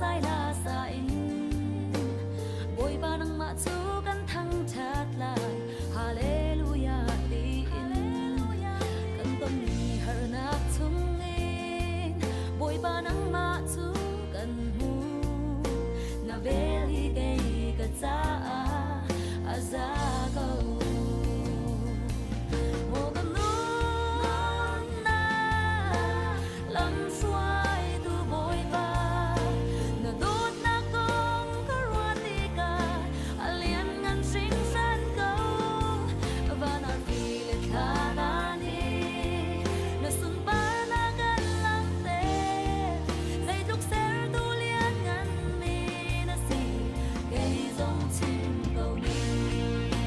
Zaila sa in Bawipa nangmah cu kan thangṭhat lai. Hallelujah tiin kan tonmi harnak chungin Bawipa nangmah cu kan hmu. Na vel hi kei ka caah a za ko. Maw ka nunnak lamhruaitu Bawipa, na dawtnak kong ka ruah tikah a lianngan hringhran ko. Van arfi le thla nih na sunparnak an langhter. Zeitluk sertu liannganmi na si, kei zong chim ko ning.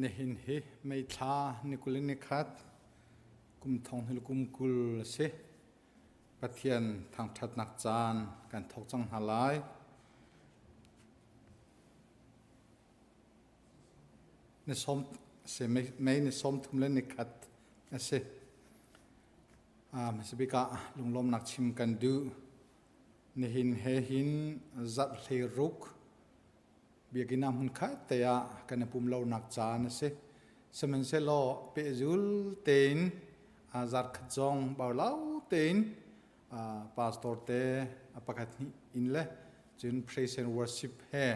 Nihin hi May thla ni 21 kum thong hnih le kum 20 a si. Pathian thangṭhatnak caan kan thawk cang hna lai. Ni sawm si May ni 30 le ni khat a si. Hmasa bik ah lunglawmnak chim kan duh. Nihin he hin zarh 16 biakinn ah hmunkhat te ah kan i pum lonak caan a si. Sihmanhsehlaw pehzul tein zarkhat zong bau lo tein pastor te a pakhat hnih in le cun praise and worship he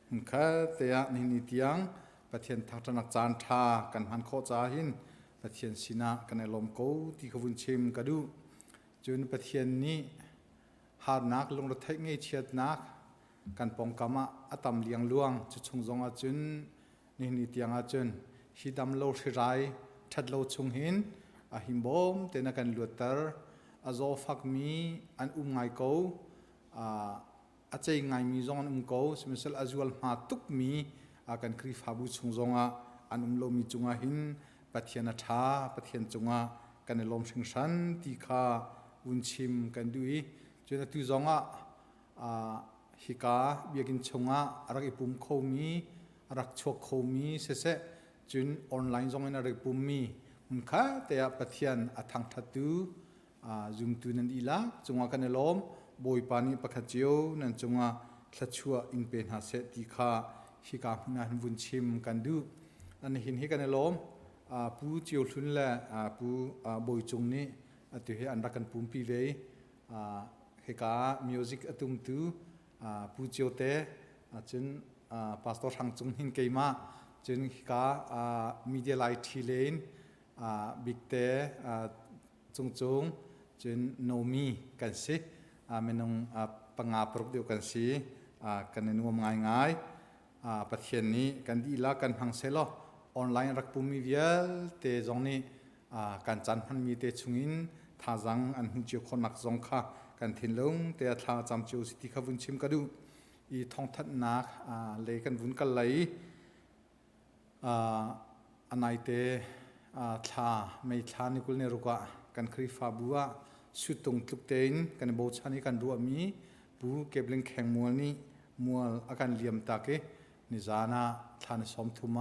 hmunkhat te ah nihin ni tiang Pathian thangṭhatnak caan ṭha kan hman khawh caah hin Pathian sinah kan i lawm ko ti kha vun chim ka duh. Cun Pathian nih harnak lungretheih ngeichiatnak kan pawngkam ah a tam liangluang. Cu chung zong ah cun nihin ni tiang ah cun hi dam lo hrirai ṭhat lo chung hin a himbawm tein a kan luatter. A zawfakmi an um ngai ko. A cei ngaimi zong an um ko. Sihmanhsehlaw a zual hma tukmi kan Khrihfabu chung zongah an um lomi cungah hin Pathian a ṭha, Pathian cungah kan i lawm hringhran ti kha vun chim kan duh i cun atu zongah hika biakinn chungah a rak i pum khomi, a rak chuak khomi siseh, cun online zongin a rak i pummi hmunkhat te ah Pathian a thangṭhattu zumtu nan dihlak cungah kan i lawm. Bawipa nih pakhat cio nan cungah thluachuah in pe hna seh ti kha hika hmun ah hin vun chim kan duh. An hin hi kan i lawm. Pu Cio Hlun le Pu Bawi Cung nih atu hi an rak kan pumpi ve i hika music a tumtu Pu Cio te cun Pastor Hrang Cung hin keimah cun hika media lai ṭhi len Bikte Cungcung cun Nomi kan si. Minung panga paruk deuh kan si. Kan i nuam ngaingai. Pathian nih kan dihlak kan hmang sehlaw online rak pummi vialte zong nih kan caan hmanmi te chungin thazaang an hmuh cio khawhnak zong kha kan thinlung te a thla cam cio si ti kha vun chim ka duh i thawngthanhnak lei kan vun kal lai i A naite thla May thla ni 26 ah kan Khrihfabu ah suttung tluk tein kan i bochan i kan ruahmi Pu Kepling Kheng Mual nih mual a kan liam tak i nizan ah thla ni 30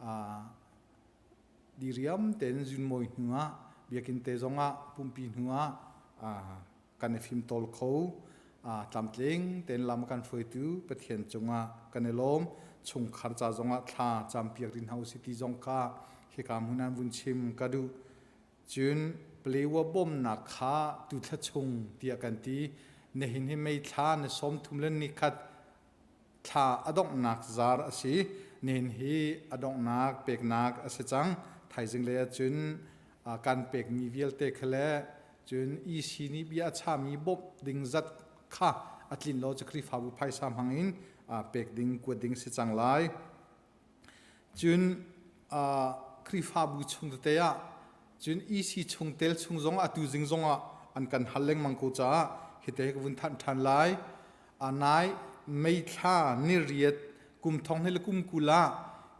ah diriam tein zunmawi hnu ah biakinn te zong ah pumpi hnu ah kan i fimtawl kho. Tlamtling tein lam a kan hruaitu Pathian cungah kan i lawm. Chungkhar ca zongah thla campiak ding hna usih ti zong kha hika hmun an vun chim ka duh. Cun Palewa bawmnak kha tuthla chung tiah kan ti. Nihin hi May thla ni 30 le ni khat thla a donghnak zar a si. Nihin hi a donghnak peknak a si cang. Thaizing lei ahcun kan pekmi vialte kha le cun EC nih bia a chami bawmh ding zat kha a tlin lo cu Khrihfabu phaisa hmang in pek ding kuat ding si cang lai. Cun Khrihfabu chung tete ah cun EC chungtel chung zong atu zing zong ah an kan hal lengmang ko caah hite ka vun thanh ṭhan lai. Nai May thla ni riat kum thong hnih le kum 20 ah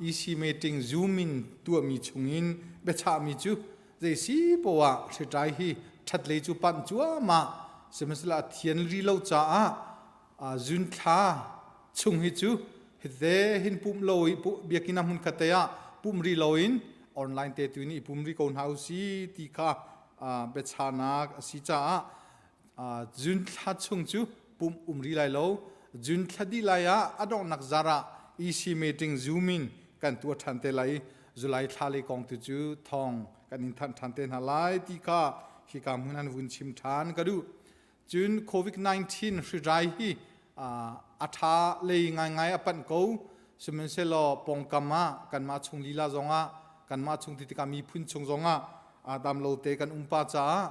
EC meeting Zoom in tuahmi chungin biachahmi cu zei si poah hritlai hi ṭhatlei cu panh cuahmah sihmanhsehlaw a thian ri lo caah zun thla chung hi cu hite hin pumh lo i biakinn ah hmunkhat te ah pumh ri loin online te tu nih i pum ri ko hna usi ti kha biachahnak a si caah June thla chung cu pumh um rih lai lo. June thla dih lai ah a donghnak zar ah EC meeting Zoom in kan tuah ṭhan te lai i July thla lei kong tu cu thawng kan in thanh ṭhan te hna lai ti kha hika hmun an vun chim ṭhan ka duh. Cun COVID-19 hrirai hi a ṭha lei ngaingai a panh ko. Sihmanhsehlaw pawngkam ah kanmah chung lila zongah kanmah chung ti tikah miphun chung zongah dam lo te kan um pa caah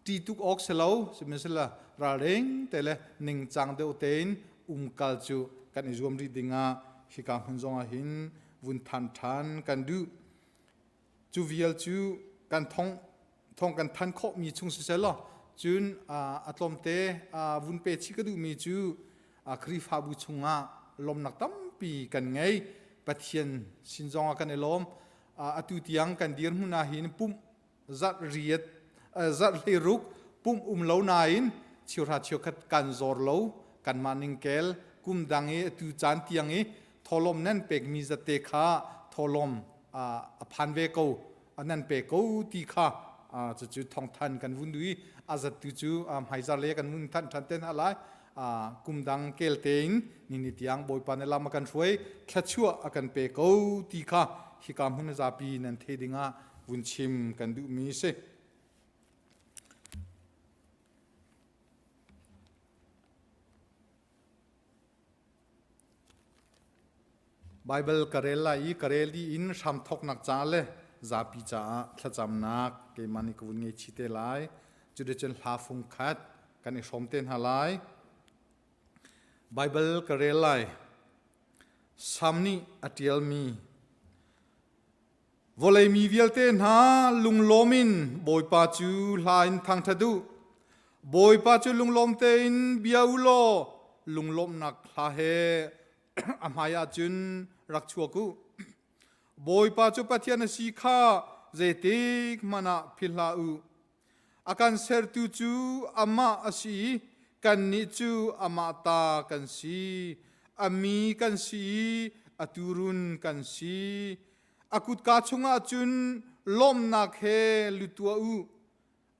ṭih tuk awk si lo sihmanhsehlaw ralring te le ningcang deuh tein umkal cu kan i zuam rih dingah hika hmun zongah hin vun than ṭhan kan duh. Cu vial cu kan thong thong kan than khawhmi chung siseh law cun a tlawmte vun pe chih ka duhmi cu Khrihfabu chungah lawmnak tampi kan ngei. Pathian sin zong ah kan i lawm. Atu tiang kan dirhmun ah hin pumh zarh riat zarh hleiruk pumh um lo nain cheuhra cheukhat kan zor lo kanmah ningkel kum dang i atu caan tiang i tholom nan pekmi zate kha tholom a phan ve ko nan pe ko ti kha cucu thawngthan kan vun duh i a zattu cu hmaizar le kan vun thanh ṭhan te hna lai. Kum dang kel tein nini tiang Bawipa nih lam a kan hruai thluachuah a kan pe ko ti kha hika hmun zapi nan thei dingah vun chim kan duhmi si. Baibal ka rel lai i ka rel dih in hramthawknak ca le zapi caah thlacamnak keimah nih ka vun ngei chih te lai. Cuticun hla fung khat kan i hrawm te hna lai. Baibal ka rel lai. Sam nih a ṭialmi Vawlei mi vialte hna lunglawm in Bawipa cu hla in thangṭhat u. Bawipa cu lunglawm tein bia u law lunglawmhnak hla he a hmaiah cun rak chuak u. Bawipa cu Pathian a si kha zeitik hmanh ah philh hlah u. A kan sertu cu amah a si i kannih cu amah ta kan si. A mi kan si i a tuurun kan si. A kutka chungah cun lawmhnak he lut tuah u.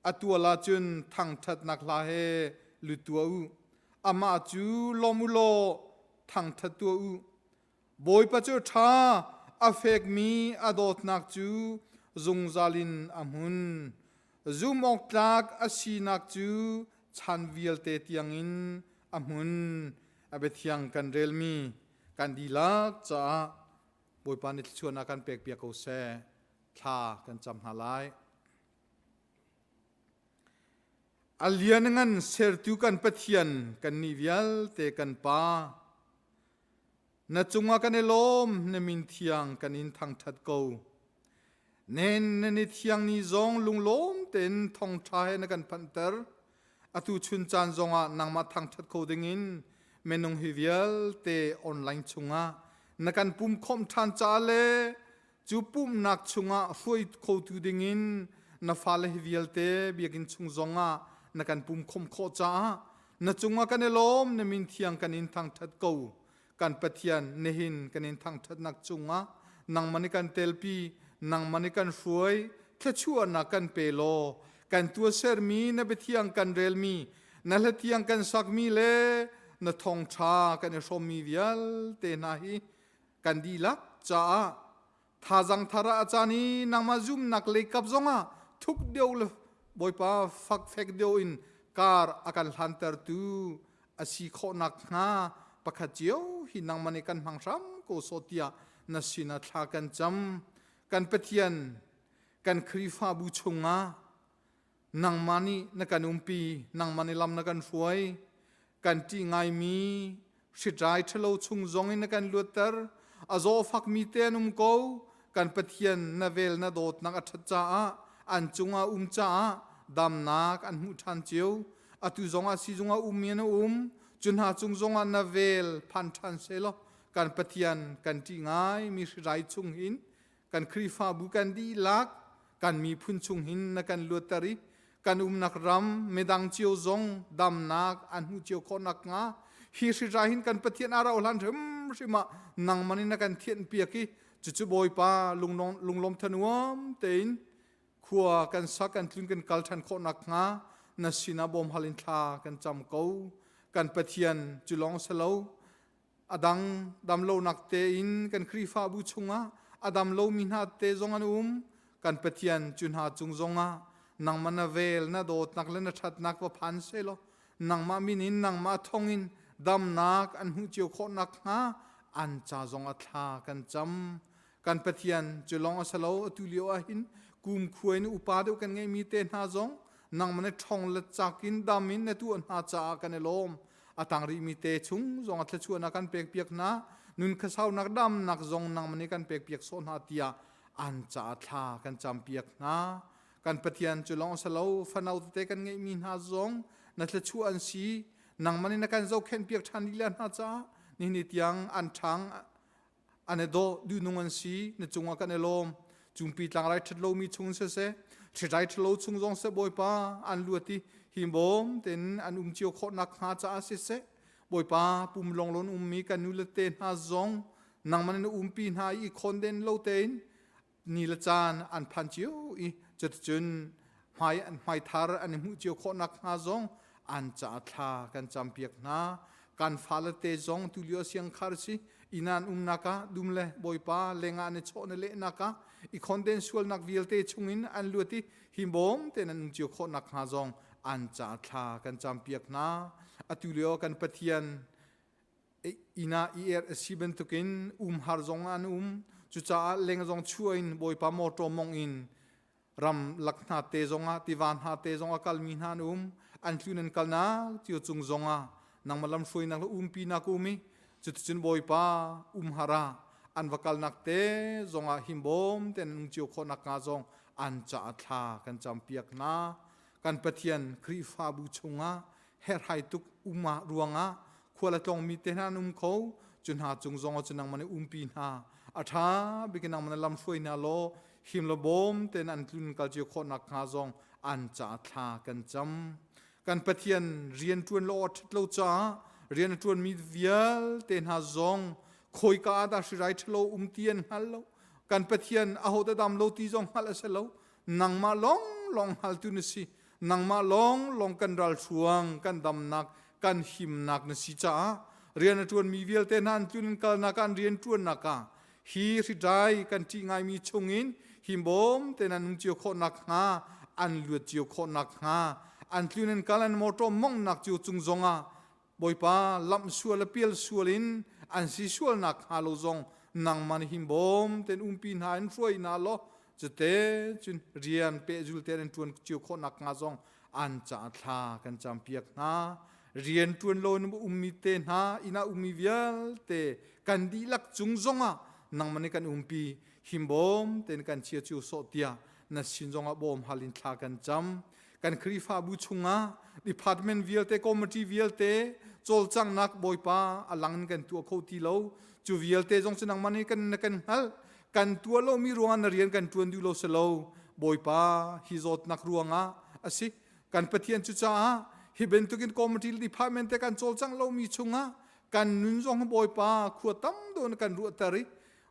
A tual ah cun thangṭhatnak hla he lut tuah u. Amah cu lawm u law thangṭhat tuah u. Bawipa cu ṭha, a fekmi a dawtnak cu zungzal in a hmun. Zumhawktlak a sinak cu chan vialte tiangin a hmun. A biathiang kan relmi kan dihlak caah Bawipa nih thluachuahnak kan pekpiak ko seh. Thla kan cam hna lai. A lianngan sertu kan Pathian kannih vialte kan Pa, Na cungah kan i lawm, na min thiang kan in thangṭhat ko. Nen na ni thiang ni zong lunglawm tein thawngṭha he na kan phanhter. Atu chun caan zongah nangmah thangṭhat kho dingin minung hi vialte online chungah na kan pumkhawmh ṭhan caah le cu pumhnak chungah hruai khotu dingin na fale hi vialte biakinn chung zongah na kan pumkhawmh khawh caah na cungah kan i lawm, na min thiang kan in thangṭhat ko. Kan Pathian nihin kan in thangṭhatnak cungah nangmah nih kan telpi, nangmah nih kan hruai, thluachuahnak kan pe law kan tuahsermi na biathiang kan relmi, na hlathiang kan sakmi le na thawngṭha kan i hrawmmi vialte hna hi kan dihlak caah thazang thar ah a caan i nangmah zumnak leikap zongah thuk deuh le Bawipa fakfek deuh in kar a kan hlantertu a si khawh nakhnga pakhat cio hi nangmah nih kan hmang hram ko sawh tiah na sinah thla kan cam. Kan Pathian, kan Khrihfabu chungah nangmah nih na kan umpi, nangmah nih lam na kan hruai. Kan ṭih ngaimi hritrai ṭhalo chung zong in na kan luatter. A zawfakmi te an um ko. Kan Pathian na vel na dawtnak a ṭhat caah an cungah um caah damnak an hmuh ṭhan cio. Atu zongah sizung ah ummi an um. Cu hna cung zongah na vel phan ṭhan sehlaw kan Pathian kan ṭih ngaimi hrirai chung hin kan Khrihfabu kan dihlak kan miphun chung hin na kan luatter i kan umnak ram midang cio zong damnak an hmuh cio khawh nakhnga hi hrirai hin kan Pathian a rauh hlan hrimhrim ah nangman in na kan thianh piak i cucu Bawipa lunglawm thanuam tein khua kan sak kan tlun kan kal ṭhan khawh nakhnga na sinah bawm hal in thla kan cam ko. Kan Pathian cu lawng si lo, a dang damlonak tein kan Khrihfabu chungah a dam lomi hna te zong an um. Kan Pathian cu hna cung zongah nangmah na vel na dawtnak le na ṭhatnak va phan sehlaw nangmah min in nangmah thawngin damnak an hmuh cio khawh nakhnga an ca zongah thla kan cam. Kan Pathian cu lawng a si lo, atu lio ah hin kum khua in upa deuh kan ngeihmi te hna zong nangmah na ṭhawng le cak in dam in na tuah hna caah kan i lawm. A tang rihmi te chung zong a thluachuahnak kan pekpiak hna, nun khuasaunak damnak zong nangmah nih kan pekpiak sawh hna tiah an caah thla kan campiak hna. Kan Pathian cu lawng a si lo, fano tete kan ngeihmi hna zong na thluachuah an si. Nangmah nih na kan zohkhenhpiak ṭhan lila hna caah nihin ni tiang an ṭhang. An i dawh duhnung an si na cungah kan i lawm. Cungpi tlangrai ṭhat lomi chung siseh, ṭhirai ṭhalo chung zong seh Bawipa an luat i himbawm tein an um cio khawh nakhnga caah siseh, Bawipa pum lawnglawng ummi kan nu le te hna zong nangmah na umpi hna i khawnden lo tein ni le caan an phan cio i cuticun hmai an hmaithar an i hmuh cio khawh nakhnga zong an caah thla kan campiak hna. Kan fale te zong tulio siangkhar si inn an umnak ah dum le Bawipa lengah an i chawh na lehnak ah i khonden sualnak vialte chungin an luat i himbawm tein an um cio khawh nakhnga zong an caah thla kan campiak hna. Atu lio kan Pathian inn ah i erh a si bantukin umhar zong an um. Cucaah leng zong chuah in Bawipa mawṭaw mong in ram lak hna te zongah tiva hna te zongah kalmi hna an um. An tlun an kalnak cio cung zongah nangmah lamhruainak le umpinak um i cuticun Bawipa umhar ah an va kalnak te zongah himbawm tein an um cio khawh nakhnga zong an caah thla kan campiak hna. Kan Pathian Khrihfabu chungah herhhai tuk um ah ruangah khual a tlawngmi te hna an um kho. Cu hna cung zong ah cun nangmah nih umpi hna. A ṭha bik in nangmah na lam hruai hna law him le bawm tein an tlun kal cio khawh nakhnga zong an caah thla kan cam. Kan Pathian rian ṭuan lo awk ṭhat lo caah rian a ṭuanmi vialte hna zong khawika ah dah hrirai ṭhalo um ti an hngal lo. Kan Pathian ahodah dam lo ti zong hngalh a si lo. Nangmah lawnglawng hngaltu na si. Nangmah lawnglawng kan ralhruang, kan damnak, kan himnak na si caah rian a ṭuanmi vialte hna an tlun in kalnak ah an rian ṭuannak ah hi hritlai kan ṭih ngaimi chungin himbawm tein an um cio khawh nakhnga, an luat cio khawh nakhnga, an tlun in kal an mawṭaw monghnak cio cung zongah Bawipa lamh sual le pial sual in an si sual nakhnga lo zong nangmah nih himbawm tein umpi hna in hruai hna law cute cun rian pehzul tein an ṭuan cio khawh nakhnga zong an caah thla kan campiak hna. Rian ṭuan lo in ummi te hna inn ah ummi vialte kan dihlak cung zongah nangmah nih kan umpi himbawm tein kan chia cio sawh tiah na sin zongah bawm hal in thla kan cam. Kan Khrihfabu chungah department vialte, committee vialte cawlcanghnak Bawipa a lang in kan tuah kho ti lo. Cu vialte zong cu nangmah nih kan na kan hngalh. Kan tuah lomi ruangah na rian kan ṭuan duh lo si lo. Bawipa hi zawtnak ruangah a si. Kan Pathian cucaah hi bantukin committee department te kan cawlcangh lomi chungah kan nun zong Bawipa khua tam deuh na kan ruahter i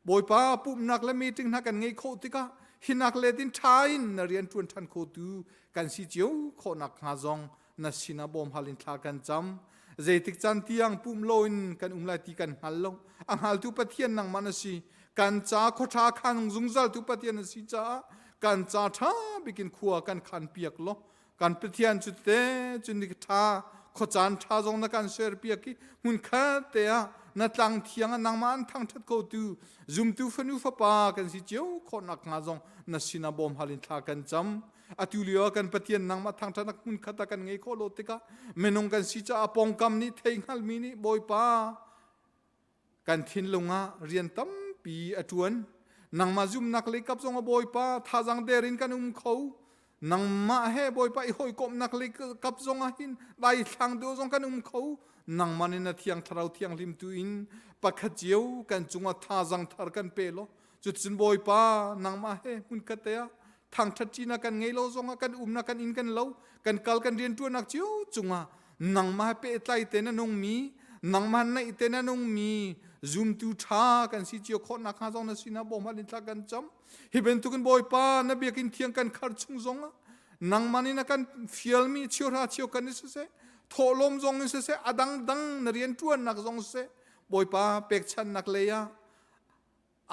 Bawipa pumhnak le meeting hna kan ngeih khawh tikah hinak let in ṭha in na rian ṭuan ṭhan khotu kan si cio khawh nakhnga zong na sinah bawm hal in thla kan cam. Zeitik caan tiang pumh loin kan um lai ti kan hngal lo. A hngaltu Pathian nangmah na si. Kan ca khuaṭha khan zungzaltu Pathian na si caah kan ca ṭha bikin khua kan khan piak law kan Pathian cu te cun ni ṭha khuacaan ṭha zong na kan serpiak i hmunkhat te ah na tlang thiang ah nangmah an thangṭhat khotu zumtu fanu fapa kan si cio khawh nakhnga zong na sinah bawm hal in thla kan cam. Atu lio ah kan Pathian nangmah thangṭhatnak hmunkhat ah kan ngei khawh lo tikah minung kan si caah pawngkam nih thei hngalmi nih Bawipa kan thinlung ah rian tampi a ṭuan. Nangmah zumnak lei kap zong a Bawipa thazang der in kan um kho. Nangmah he Bawipa i hawikomhnak lei kap zong ah hin daithlang deuh zong kan um kho. Nangmah nih na thiang thlarau thianghlim tu in pakhat cio kan cungah thazang thar kan pe law cuticun Bawipa nangmah he hmunkhat te ah thangṭhat ṭinak kan ngei lo zongah kan umnak kan inn kan lo kan kal kan rianṭuannak cio cungah nangmah he pehtlai te na nungmi nangmah naih te na nungmi zumtu ṭha kan si cio khawh nakhnga zong na sinah bawmhal in thla kan cam. Hi bantukin Bawipa na biakinn thiang kan khar chung zongah nangmah nih na kan fialmi cheuhra cheu kan in siseh, thawhlawm zong in siseh, a dangdang na rianṭuannak zong siseh, Bawipa pekchanhnak lei ah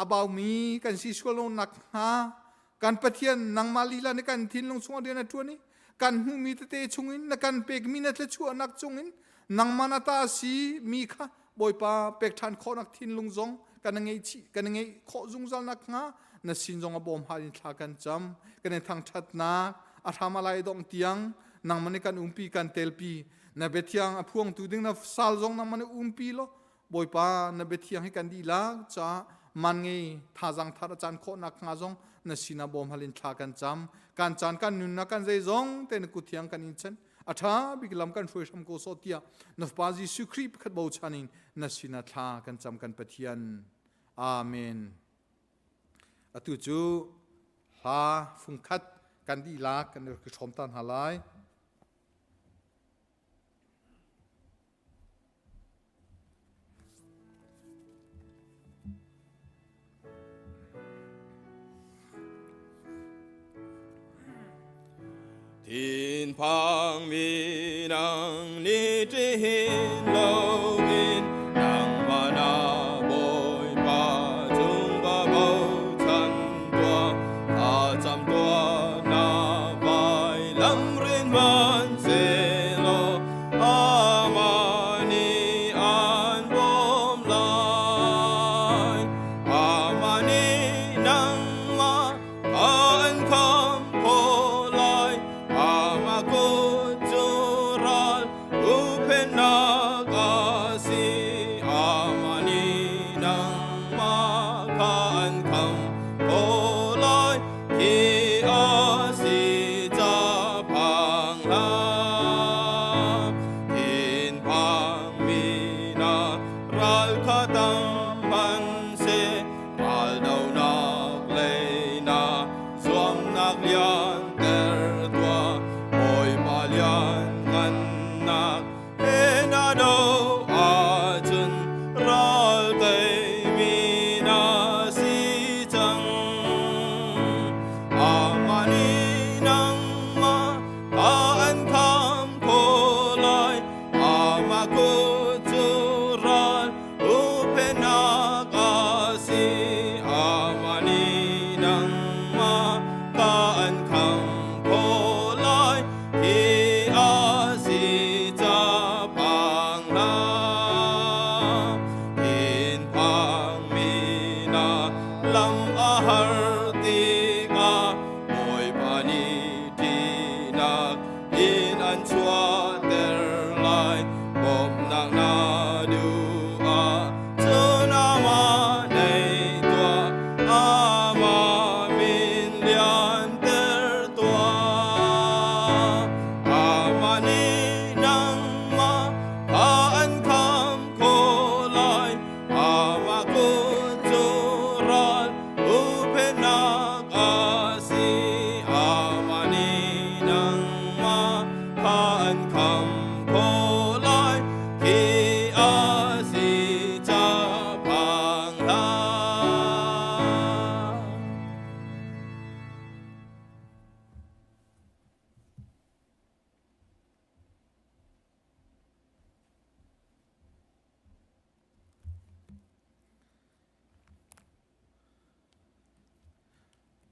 a baumi kan si sual lo nakhnga kan Pathian nangmah lila nih kan thinlung chungah rian a ṭuan i kan hmuhmi tete chungin na kan pekmi na thluachuahnak chungin nangmah na ta si mi kha Bawipa pek ṭhan khawhnak thinlung zong kan ngeih chih kan ngeih khawh zungzal nakhnga na sin zong a bawm hal in thla kan cam. Kan in thangṭhatnak a hram a lai dong tiang nangmah nih kan umpi kan telpi. Na biathiang a phuangtu ding na sal zong nangmah nih umpi law Bawipa na biathiang hi kan dihlak caah man ngei thazang thar a caan khawh nakhnga zong na sinah bawm hal in thla kan cam. Kan caan kan nunnak kan zeizong te na kut thiang kan in chan a ṭha bik lam kan hruai hram ko sawh tiah na Fapa Jesuh Khrih pakhat bochan in na sinah thla kan cam kan Pathian. Amen. Atu cu hla fungkhat kan dihlak kan i hrawm ta hna lai. Thinphang mi nang nih ṭihin loin nangmah na Bawipa cung va bochan tuah. Thlacam tuah na vailam rin hmanhsehlaw amah nih an bawm lai. Amah nih nangmah an kham khawh lai. Amah kut cu ral huhphenhnak a si. Amah nih nangmah kha an kham khawh lai. Hi a si ca phang hlah. Thinphangmi na ral kha tam hmanhseh raldohnak lei na zuamnak lianter tuah. Bawipa lianngannak he na doh ahcun ral teimi na si cang. Amah nih nangmah kha an kham khawh lai. Amah kut cu ral huhphenhnak a si. Amah nih nangmah kha an kham khawh lai. Hi a si ca phang hlah. Thinphangmi na lam a har tikah Bawipa nih ṭihnak in an chuahter lai. Bawmhnak na duh ahcun amah nei tuah, amah min lianter tuah. Amah nih nangmah kha an kham khawh lai. Amah kut cu ral huhphenhnak a si. Amah nih nangmah kha an kham khawh lai. Khi a si ca phang hlah.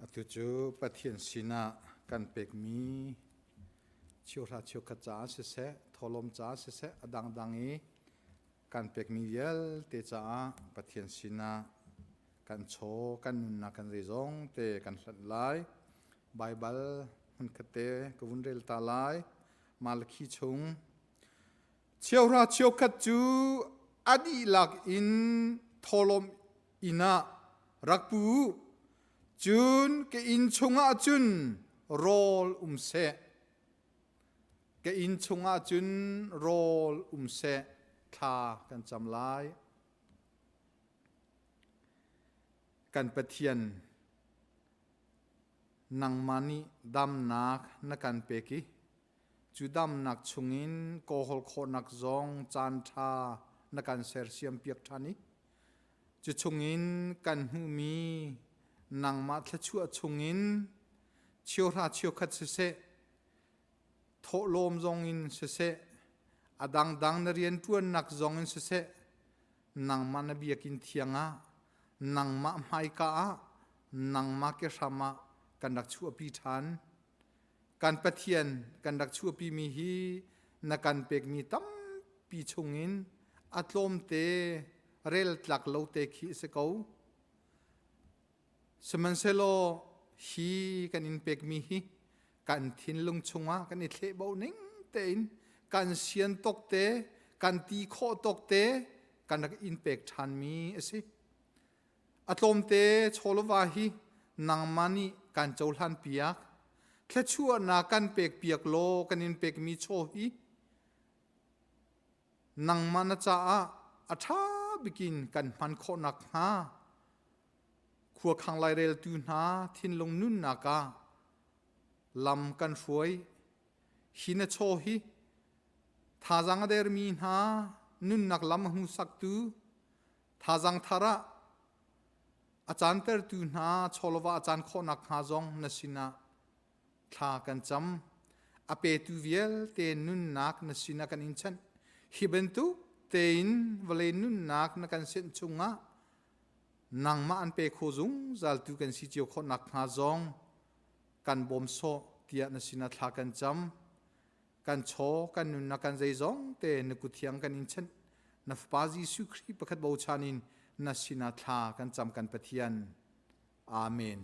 Atu cu Pathian sinah kan pekmi cheuhra cheukhat caah siseh, thawhlawm caah siseh, a dangdang i kan pekmi vialte caah Pathian sinah kan chaw, kan nunnak, kan zeizong te kan hlanh lai. Baibal hmunkhat te ka vun rel ta lai. Malakhi chung Cheuhra cheukhat cu a dihlak in thawhlawm inn ah rak pu u, cun ka inn chungah cun rawl um seh. Ka inn chungah cun rawl um seh, thla kan cam lai. Kan Pathian, nangmah nih damnak na kan pek i Cu damnak chungin kawhawl khawhnak zong caanṭha na kan sersiampiak ṭhan i cu chungin kan hmuhmi nangmah thluachuah chungin cheuhra cheukhat siseh, thawhlawm zongin siseh, a dangdang na rianṭuannak zongin siseh, nangmah na biakinn thiang ah, nangmah hmaika ah, nangmah kehram ah kan rak chuahpi ṭhan. Kan Pathian kan rak chuahpimi hi na kan pekmi tampi chungin a tlawmte rel tlak lo te khi a si ko. Sihmanhsehlaw hi kan in pekmi hi kan thinlung chungah kan i thlehbo ning tein kan sian tawk te, kan ti khawh tawk te kan rak in pek ṭhanmi a si. A tlawmte chawleva hi nangmah nih kan cohlan piak. Thluachuahnak kan pek piak law kan in pekmi chaw hi nangmah na caah a ṭha bikin kan hman khawh nakhnga. Khuakhang laireltu hna thinlung nunnak ah lam kan hruai. Hi na chaw hi thazaang a dermi hna nunnak lam a hmuhsaktu, thazaang thar ah a caantertu hna chawlawah a caan khawh nakhnga zong na sinah thla kan cam. A petu vialte nunnak na sinah kan in chanh. Hi bantuk tein vawlei nunnak na kan senh chungah nangmah an pe kho zungzaltu kan si cio khawh nakhnga zong kan bawm sawh tiah na sinah thla kan cam. Kan chaw, kan nunnak, kan zeizong te na kut thiang kan in chanh. Na Fapa Jesuh Khrih pakhat bochan in na sinah thla kan cam kan Pathian. Amen.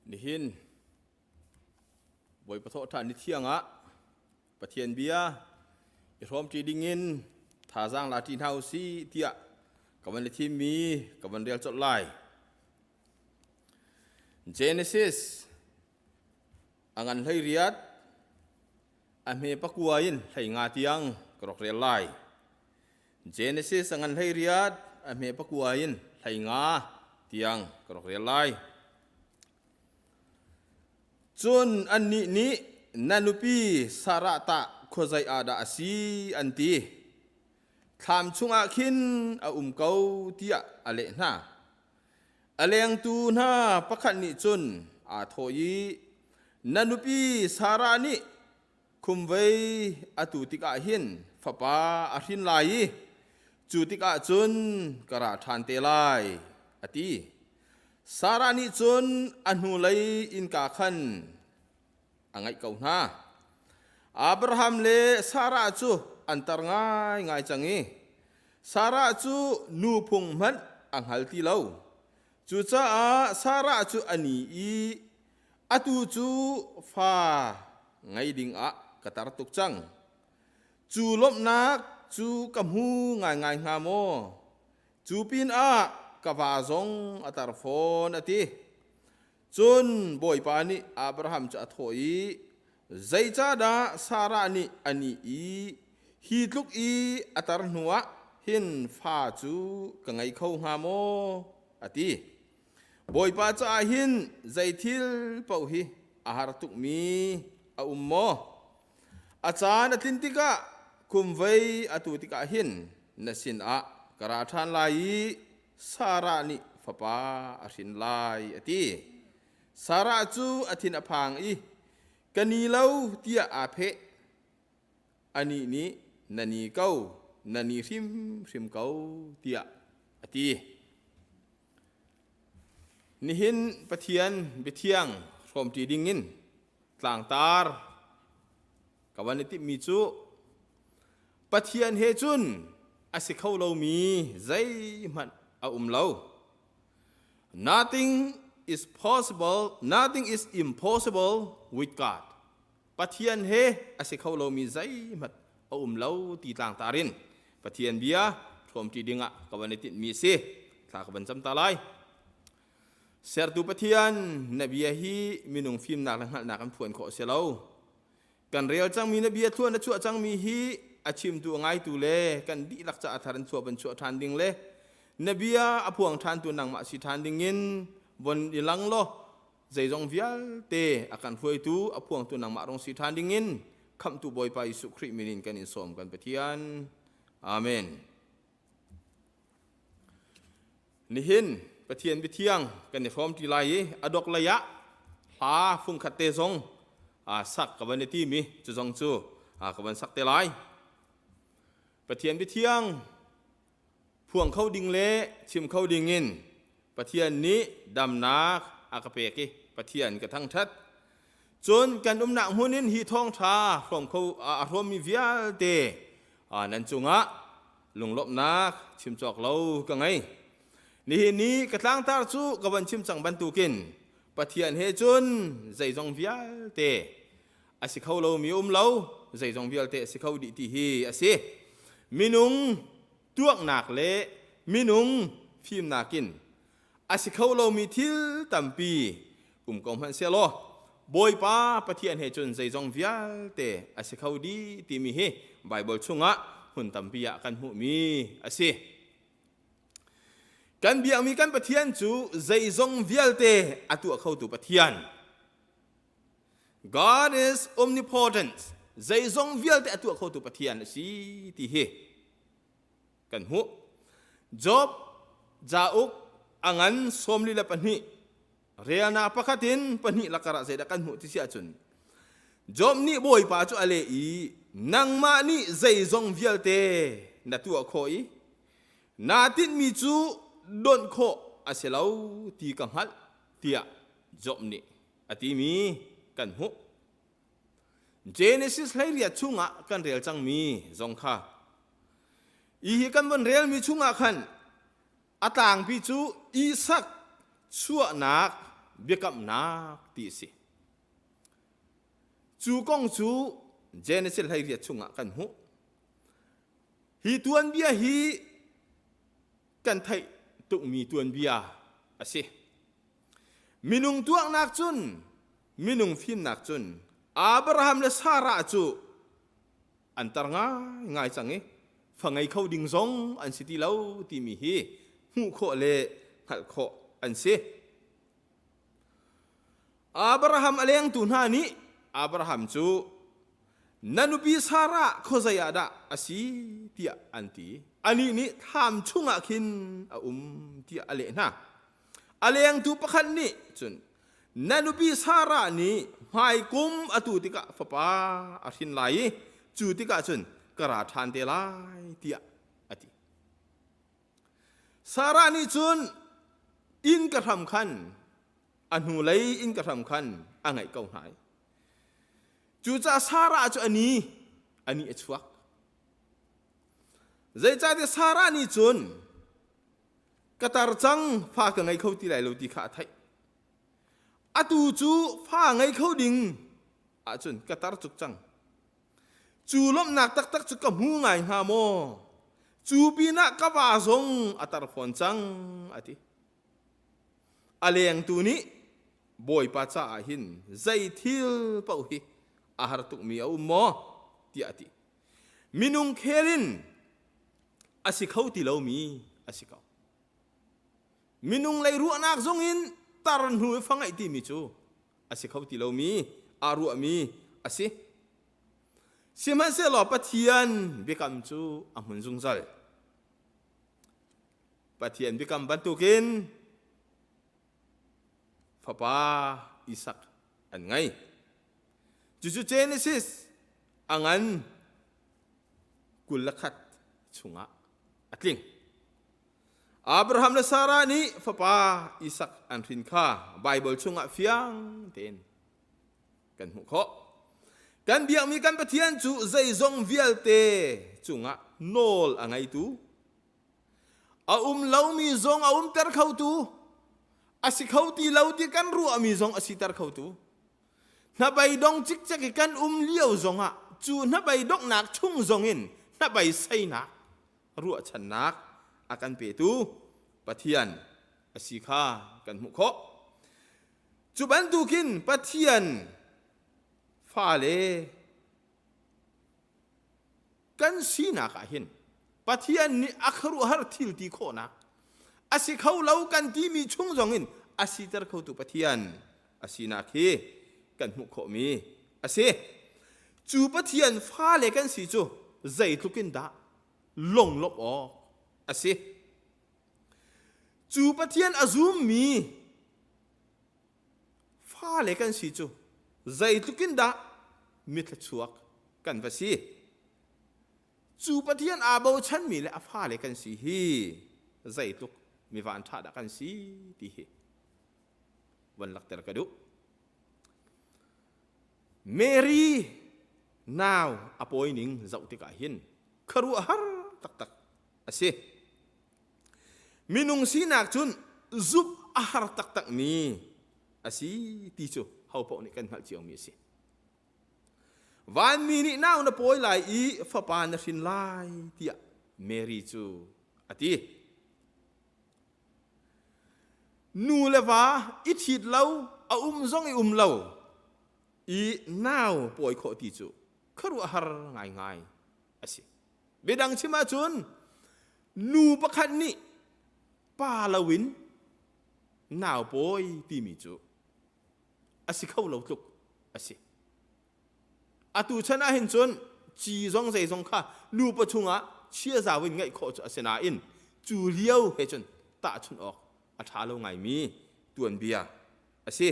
Nihin Bawipa thawhṭhan ni thiang ah Pathian bia i hrawmṭi dingin thazaang la ṭi hna u sih tiah ka van i thimmi ka van rel colh lai. Genesis a ngan 18 a hme pakua in 15 tiang ka rak rel lai. Genesis a ngan 18 a hme pakua in 15 tiang ka rak rel lai. Cun annih nih na nupi Sarah tah khuazei ah dah a si an ti. Thlam chungah khin a um ko tiah a leh hna. A lengtu hna pakhat nih cun aa thawh i na nupi Sarah nih khumvei atu tikah hin fapa a hrin lai i cu tikah cun ka ra ṭhan te lai a ti. Sarah nih cun a hnulei innka khan a ngaih ko hna. Abraham le Sarah cu an tar ngaingai cang i Sarah cu nu phung hmanh a hngal ti lo. Cucaah Sarah cu a ni i atu cu fa ngei dingah ka tar tuk cang. Cu lawmhnak cu ka hmu ngaingai hnga maw? Cu pinah ka va zong a tar fawn, a ti. Cun Bawipa nih Abraham cu a thawh i, Zeicahdah Sarah nih a nih i hi tluk i a tar hnuah hin fa cu ka ngei kho hnga maw? a ti. Bawipa caah hin zei thil paoh hi a har tukmi a um maw? A caan a tlin tikah kumvei atu tikah hin na sinah ka ra ṭhan lai i Sarah nih fapa a hrin lai, a ti. Sarah cu a thin a phang i ka ni lo tiah aa pheh. Anih nih na ni ko, na ni hrimhrim ko tiah a ti. Nihin Pathian biathiang hrawmṭi dingin tlangtar ka van i timhmi cu Pathian he cun a si kho lomi zeihmanh a um lo. Nothing is possible, nothing is impossible with God. Pathian he a si kho lomi zeihmanh a um lo ti tlangtar in Pathian bia ṭhuamṭi dingah ka van i tinhmi a si. Thla ka van cam ta lai. Sertu Pathian, na bia hi minung fimnak le hngalhnak in phuan khawh a si lo. Kan rel cangmi na bia thluan na chuah cangmi hi a chimtu a ngaitu le kan dihlak ca a thar in chuah van chuah ṭhan ding le na bia a phuang ṭhantu nangmah si ṭhan ding in von i lang law zeizong vialte a kan hruaitu a phuangtu nangmah rong si ṭhan ding in khamhtu Bawipa Jesuh Khrih min in kan in sawm kan Pathian. Amen. Nihin Pathian biathiang kan i hrawm ṭi lai i a dok lei ah hla fungkhat te zong sak ka van i tim i cu zong cu ka van sak te lai. Pathian biathiang phuang kho ding le chim kho ding in Pathian nih damnak a ka pek i Pathian ka thangṭhat. Cun kan umnak hmun in hi thawngṭha hrawm kho a hrawmmi vialte nan cungah lunglawmhnak chim cawk lo ka ngei. Nihin ni ka tlangtar cu ka van chim cang bantukin Pathian he cun zeizong vialte a si kho lomi um lo, zeizong vialte a si kho dih ti hi a si. Minung tuaknak le minung fimnak in a si kho lomi thil tampi um ko hmanh sehlaw Bawipa Pathian he cun zeizong vialte a si kho dih timi hi Baibal chungah hmun tampi ah kan hmuhmi a si. Kan biakmi kan Pathian cu zeizong vialte a tuah khotu Pathian. God is omnipotent. Zeizong vialte a tuah khotu Pathian a si ti hi kan hmuh. Job cauk a ngan 42 relnak pakhat in pahnih lakar ah zeidah kan hmuh ti si ahcun Job nih Bawipa cu a leh i nangmah nih zeizong vialte na tuah khawh i naa tinhmi cu donh khawh a si lo ti ka hngalh tiah Job nih a timi kan hmuh. Genesis 18 chungah kan rel cangmi zong kha i hi kan von relmi chungah khan a tlangpi cu Isak chuahnak biakamnak ti a si. Cu kong cu Genesis 18 chungah kan hmuh. Hi tuanbia hi kan theih tukmi tuanbia a si. Minung tuaknak cun, minung fimnak cun Abraham le Sarah cu an tar ngaingai cang i fa ngei kho ding zong an si ti lo timi hi hmuh khawh le hngalh khawh an si. Abraham a lengtu hna nih Abraham cu na nupi Sarah khuazei ah dah a si tiah an ti. Anih nih thlam chungah khin a um tiah a leh hna. A lengtu pakhat nih cun na nupi Sarah nih hmaikum atu tikah fapa a hrin lai i cu tikah cun ka ra ṭhan te lai tiah a ti. Sarah nih cun inn ka hram khan a hnulei inn ka hram khan a ngaih ko hna i cucaah Sarah cu a ni a nih a chuak. Zeicahtiah Sarah nih cun ka tar cang fa ka ngei kho ti lai lo ti kha a theih. Atu cu fa ngei kho ding ahcun ka tar cuk cang. Cu lawmhnak taktak cu ka hmu ngai hnga maw? Cu pinah ka va zong a tar fawn cang a ti. A lengtu nih Bawipa caah hin zei thil paoh hi a har tukmi a um maw? tiah a ti. Minung khel in a si kho ti lomi a si ko. Minung lei ruahnak zong in tar hnu i fa ngeih timi cu a si kho ti lomi aa ruahmi a si. Sihmanhsehlaw Pathian biakam cu a hmun zungzal. Pathian biakam bantukin fapa Isak an ngei. Cucu Genesis a ngan 21 chungah a tling. Abraham le Sarah nih fapa Isak an hrin kha Baibal chungah fiang tein kan hmuh khawh. Kan biakmi kan Pathian cu zeizong vialte cungah nawl a ngeitu, a um lomi zong a umter khotu, a si kho ti lo ti kan ruahmi zong a siter khotu, hnabeidong cikcek i kan um lio zongah cu hnabeidonghnak chung zongin hnabeiseinak ruahchannak a kan petu Pathian a si kha kan hmuh khawh. Cu bantukin Pathian fale kan sinak ah hin Pathian nih a khuaruahhar thil ti khawhnak a si kho lo kan timi chung zongin a siter khotu Pathian a sinak hi kan hmuh khawhmi a si. Cu Pathian fale kan si cu zeitluk in dah lunglawmh awk a si. Cu Pathian a zummi fale kan si cu zeitluk in dah mithluachuak kan va si. Cu Pathian aa bochanmi le a fale kan si hi zeitluk mi vanṭha dah kan si ti hi van lakter ka duh. Mary nau a pawi ning zoh tikah hin khuaruahhar taktak a si. Minung sinak cun zumh a har taktakmi a si ti cu hopaoh nih kan hngalh ciomi a si. Vanmi nih nau na pawi lai i fapa na hrin lai tiah Mary cu a ti. Nu le va i ṭhit lo, a um zong i um lo i nau pawi khawh ti cu khuaruahhar ngaingai a si. Biadang chim ahcun nu pakhat nih pa loin nau pawi timi cu a si kho lo tluk a si. Atu chan ah hin cun ci zong zeizong kha nupa chungah chiazau in ngeih khawh cu a si nain cu lio he cun tahchunh awk a ṭha lo ngaimi tuanbia a si.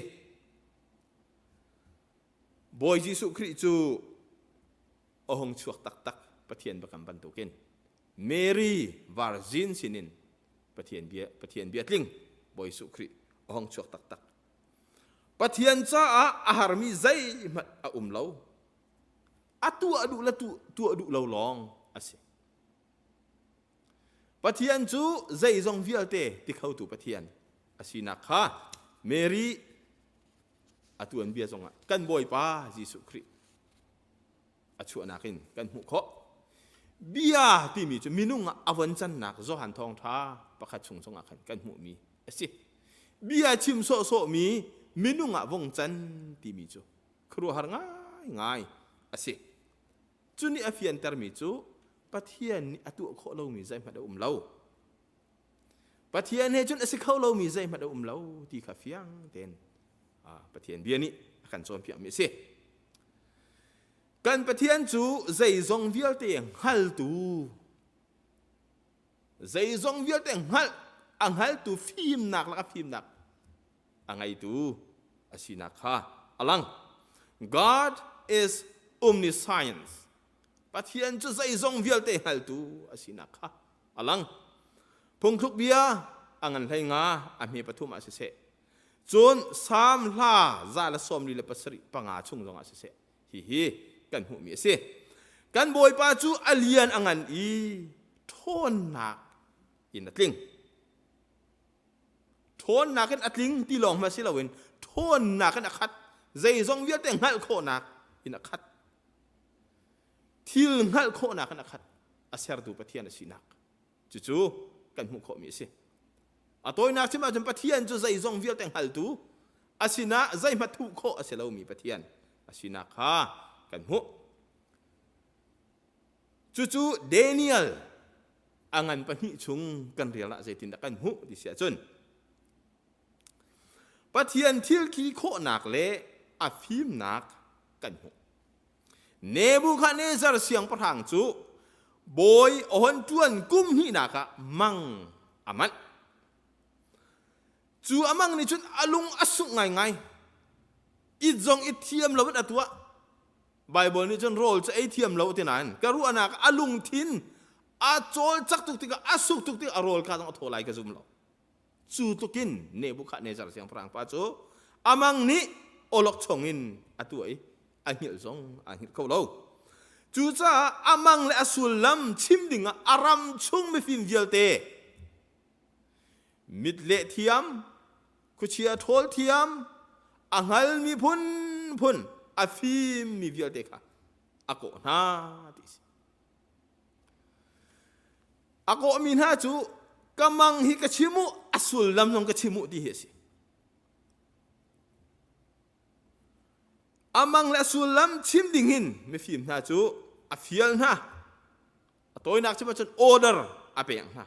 Bawi Jesuh Khrih cu a hung chuak taktak Pathian biakam bantukin Mary virgin sinin Pathian bia Pathian bia tling Bawi Jesuh Khrih a hung chuak taktak. Pathian caah a harmi zeihmanh a um lo. A tuah duh le tuah duh lo lawng a si. Pathian cu zeizong vialte ti khotu Pathian a sinak kha Mary A tuanbia zongah kan Bawipa Jesuh Khrih a chuahnak in kan hmuh khawh. Bia timi cu minung ah a von cannak Johan thawngṭha pakhat chung zongah khan kan hmuhmi a si. Bia chim sawhsawhmi minung ah vong can timi cu khuaruahhar ngaingai a si. Cu nih a fiantermi cu Pathian nih a tuah khawh lomi zeihmanh a um lo. Pathian he cun a si kho lomi zeihmanh a um lo ti kha fiang tein Pathian bia nih a kan cawnpiakmi a si. Kan Pathian cu zeizong vialte hngaltu zeizong vialte hngalh a hngaltu fimnak lak a fimnak a ngeitu a sinak kha a lang. God is omniscience. Pathian cu zeizong vialte hngaltu a sinak kha a lang. Phungthluk bia a ngan hlei nga a hme pathum ah siseh cun Salm hla 147 panga chung zongah siseh hihi kan hmuhmi a si. Kan Bawipa cu a lian a ngan i ṭhawnnak in a tling. Ṭhawnnak in a tling ti lawng hmanh si loin ṭhawnnak in a khat. Zeizong vialte hngalh khawhnak in a khat. Thil hngalh khawhnak in a khat. A sertu Pathian a sinak. Cucu kan hmuh khawhmi a si. A tawinak chim ahcun Pathian cu zeizong vialte hngaltu a sinah zeihmanh thuh khawh a si lomi Pathian a sinak kha kan hmuh. Cucu Daniel a ngan pahnih chung kan rel ah zeitindah kan hmuh ti si ahcun Pathian thil khi khawhnak le a fimnak kan hmuh. Nebuchadnezzar siangpahrang cu bawi a hon ṭuan kum hnihnak ah mang a manh. Cu a mang nih cun a lung a sungh ngaingai. It zong i thiam loin a tuah. Baibal nih cun rawl cu ei thiam lo ti nain ka ruahnak a lungthin a cawlcak tuk tikah a suk tuk tikah a rawl ka zong a thaw lai ka zum lo. Cu tlukin Nebuchadnezzar siangpahrang pa cu amang nih awlokchong in a tuah i a hngilh zong aa hngilh kho lo. Cucaah amang le a sullam chim dingah a ram chung mifim vialte mit leh thiam, khuachia ṭhawl thiam, a hngalmi phunphun a fimmi vialte kha a kawh hna ti a si. A kawhmi hna cu ka mang hi ka chim u, a sullam zong ka chim u ti hi a si. A mang le a sullam chim ding hin mifim hna cu a fial hna. A tawinak chim ahcun order a pek hna.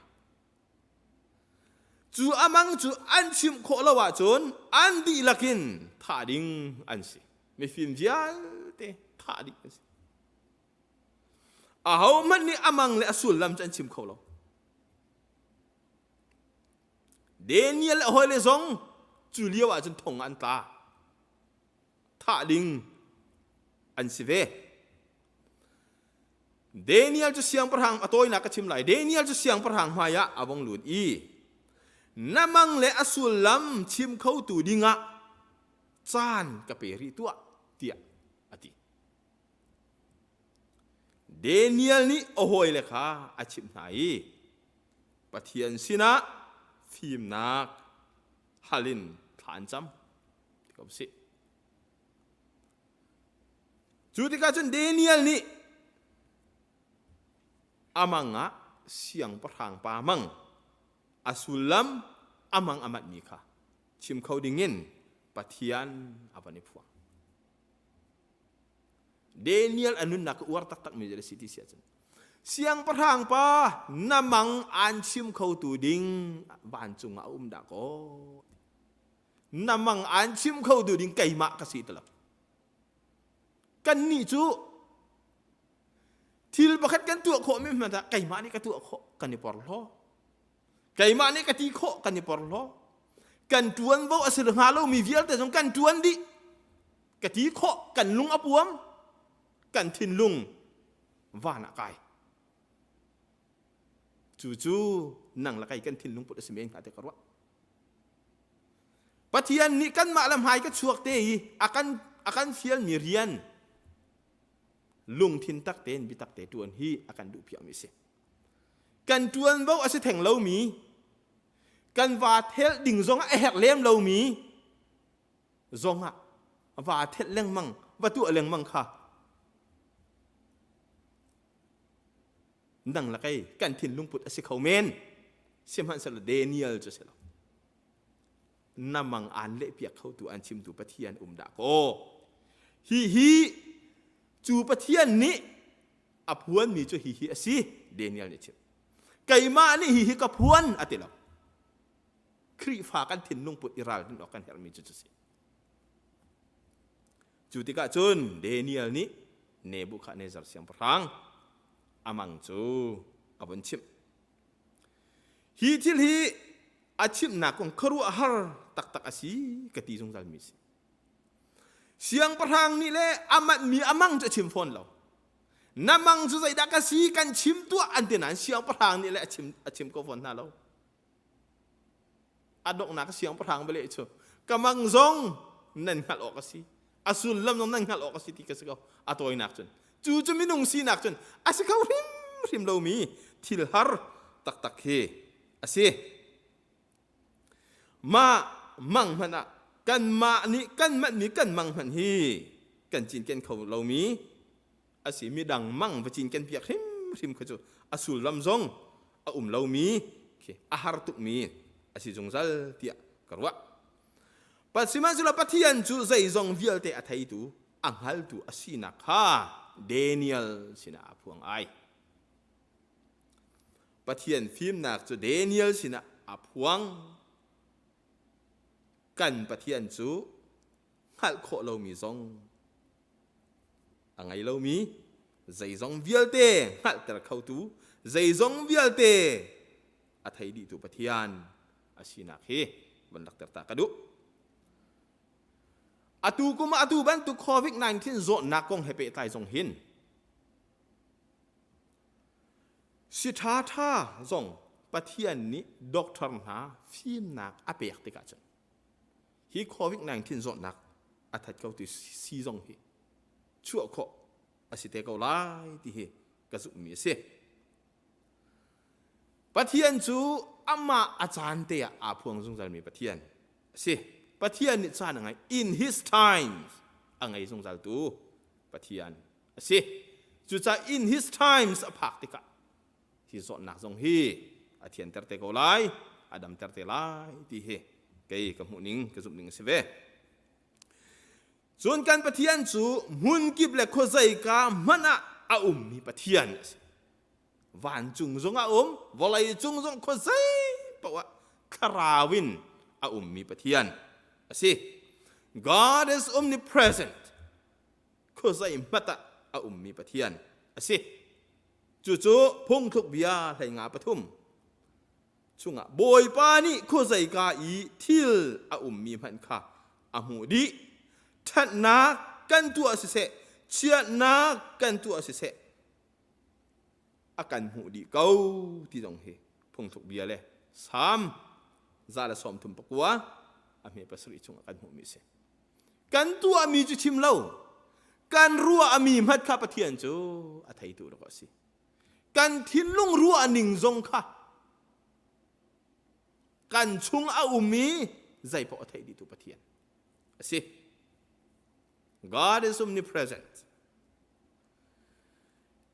Cu a mang cu an chimh khawh lo ahcun an dihlak in thah ding an si. Mifim vialte thah ding an si. Ahohmanh nih a mang le a sullam cu an chim kho lo. Daniel le a hawile zong cu lio ah cun thong ah an tla. Thah ding an si ve. Daniel cu siangpahrang a tawinak ka chim lai. Daniel cu siangpahrang hmai ah a vong lut i na mang le a sullam chim khotu dingah caan ka pe rih tuah tiah a ti. Daniel nih a hawile kha a chimh hna i Pathian sinah fimnak hal in thla an cam ti ko sih. Cu tikah cun Daniel nih a mang ah siangpahrang pa mang a sullam a mang a manhmi kha chim kho dingin Pathian a van i phuang. Daniel a nunnak ka uar taktakmi a si ti si ahcun siangpahrang pa na mang aan chim khotu ding vancung ah a um dah kaw na mang aan chim khotu ding keimah ka si ti lo kannih cu thil pakhat kan tuah khawh mi hmanh ah keimah nih ka tuah khawh kan i porhlaw Keimah nih ka ti khawh kan i porhlaw. Kan ṭuanvo a si hnga lomi vialte zong kan ṭuan dih. Ka ti khawh kan lung a puam, kan thinlung van ah kai. Cucu nang le kei kan thinlung put a si men hnga ti ka ruah. Pathian nih kanmah le hmai ka chuak te i a kan a kan fialmi rian lungthin tak tein biatak te ṭuan hi a kan duh piakmi a si. Kan ṭuanvo a si theng lomi, kan vaa thelh ding zongah a herh lem lomi zongah Va thelh lengmang, va tuah lengmang kha nang le kei kan thinlung put a si kho men. Sihmanhsehlaw Daniel cu si lo. Na mang aan lehpiak khotu an chimtu Pathian um dah kaw. Hi hi cu Pathian nih a phuanmi cu hihi a si Daniel nih chim. Keimah nih hihi ka phuan a ti lo. Khrihfa kan thinlung put i ralrin awk kan herhmi cu cu si. Cu tikah cun Daniel nih Nebuchadnezzar siangpahrang a mang cu a vun chimh. Hi thil hi a chimhnak kong khuaruahhar taktak a si ka ti zungzalmi a si. Siangpahrang nih le a manhmi a mang cu a chim fawn lo. Na mang cu zeidah ka si kan chim tuah an ti nain siangpahrang nih le a chim, a chim ko fawn hna lo. A donghnak siangpahrang bale cu ka mang zong nan hngalh awk a si. A sullam zong nan hngalh awk a si ti ka si ko. A tawinak cun. Cu cu minung sinak cun a si kho hrimhrim lomi thil har taktak hi a si. Mah mang hmanh ah kanmah nih kan manhmi kan mang hmanh hi kan cinken kho lomi a si midang mang va cinken piak hrimhrim kha cu a sullam zong a um lomi khi a har tukmi a si zungzal tiah ka ruah. Sihmanhsehlaw Pathian cu zeizong vialte a theitu a hngaltu a sinak kha Daniel sinah a phuang ai. Pathian fimnak cu Daniel sinah a phuang. Kan Pathian cu hngalh khawh lomi zong a ngei lomi, zeizong vialte hngalhter khotu, zeizong vialte a thei dihtu Pathian a sinak hi van lakter ta ka duh. Atu kum ah atu bantuk COVID-19 zawtnak kong he pehtlai zong hin Si ṭhaṭha zong Pathian nih doctor hna fimnak a pek tikah cun hi COVID-19 zawtnak a that ko ti si zong hi chuah khawh a si te ko lai ti hi ka zumhmi a si. Pathian cu amah a caan te ah aa phuang zungzalmi Pathian a si. Pathian nih caan a ngei. In his times a ngei zungzaltu Pathian a si. Cucaah in his times a phak tikah hi zawtnak zong hi a thianter te ko lai, a damter te lai ti hi kei ka hmuh ning ka zumh ning a si ve. Cun kan Pathian cu hmunkip le khuazeika hmanh ah a ummi Pathian a si. Vancung zong a um, vawlei cung zong khuazei paoh ah thlarau in a ummi Pathian a si. God is omnipresent. Khuazei hmat ah a ummi Pathian a si. Cucu phungthluk bia hleinga pathum chungah Bawipa nih khuazeika i thil a ummi hmanh kha a hmuh dih. Ṭhatnak kan tuah siseh, chiatnak kan tuah siseh, a kan hmuh dih ko ti zong hi phungthluk bia le Salm 139 a hme pasarih chungah kan hmuhmi a si. Kan tuahmi cu chim lo, kan ruahmi hmat kha Pathian cu a theitu rak a si. Kan thinlung ruah ning zong kha kan chung a um i zeipaoh a thei dihtu Pathian a si. God is omnipresent.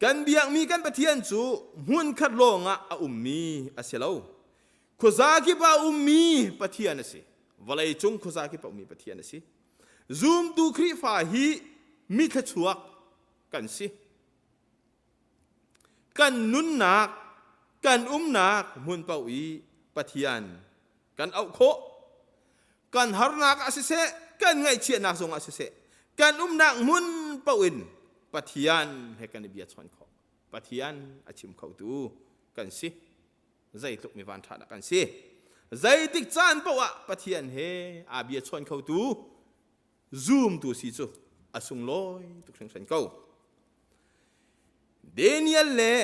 Kan biakmi kan Pathian cu hmunkhat lawngah a ummi a si lo. Khuaza kip ah ummi Pathian a si. Vawlei cung khuaza kip ah ummi Pathian a si. Zumtu Khrihfa hi mi thluachuak kan si. Kan nunnak, kan umnak hmun paoh i Pathian kan auh khawh. Kan harnak ah siseh, kan ngaihchiatnak zongah siseh, kan umnak hmun paoh in Pathian he kan i bia chawn khawh. Pathian a chim khotu kan si. Zeitluk mi vanṭha dah kan si. Zeitik caan paoh ah Pathian he aa bia chawn khotu zumtu si cu a sunglawi tuk hringhran ko. Daniel le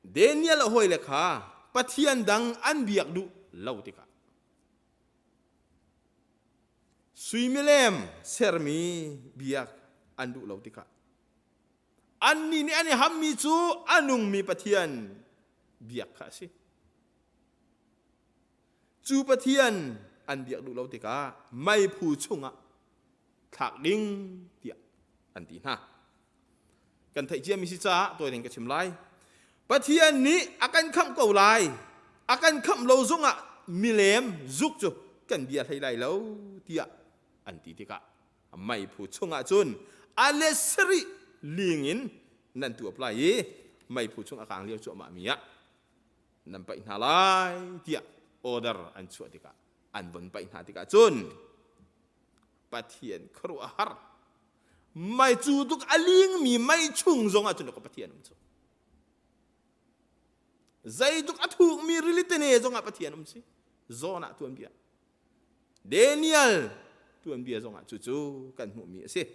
Daniel a hawile kha Pathian dang an biak duh lo tikah sui milem sermi biak an duh lo tikah annih nih an i hammi cu a nungmi Pathian biak kha a si. Cu Pathian an biak duh lo tikah meiphu chungah thlak ding tiah an ti hna. Kan theih ciami si caah tawi ding ka chim lai. Pathian nih a kan khamh ko lai. A kan khamh lo zongah milem zuk cu kan bia hlei lai lo tiah an ti tikah meiphu chungah cun a let sarih ling in nan tuap lai i meiphu chung a kang lio cuahmah mi ah nan paih hna lai tiah order an chuah tikah an von paih hna tikah cun Pathian khuaruahhar mei cu tuk a lingmi mei chung zongah cun ka Pathian um cu zeituk a thukmi rili tene zongah Pathian um si zawn ah tuan bia Daniel tuanbia zongah cucu kan hmuhmi a si.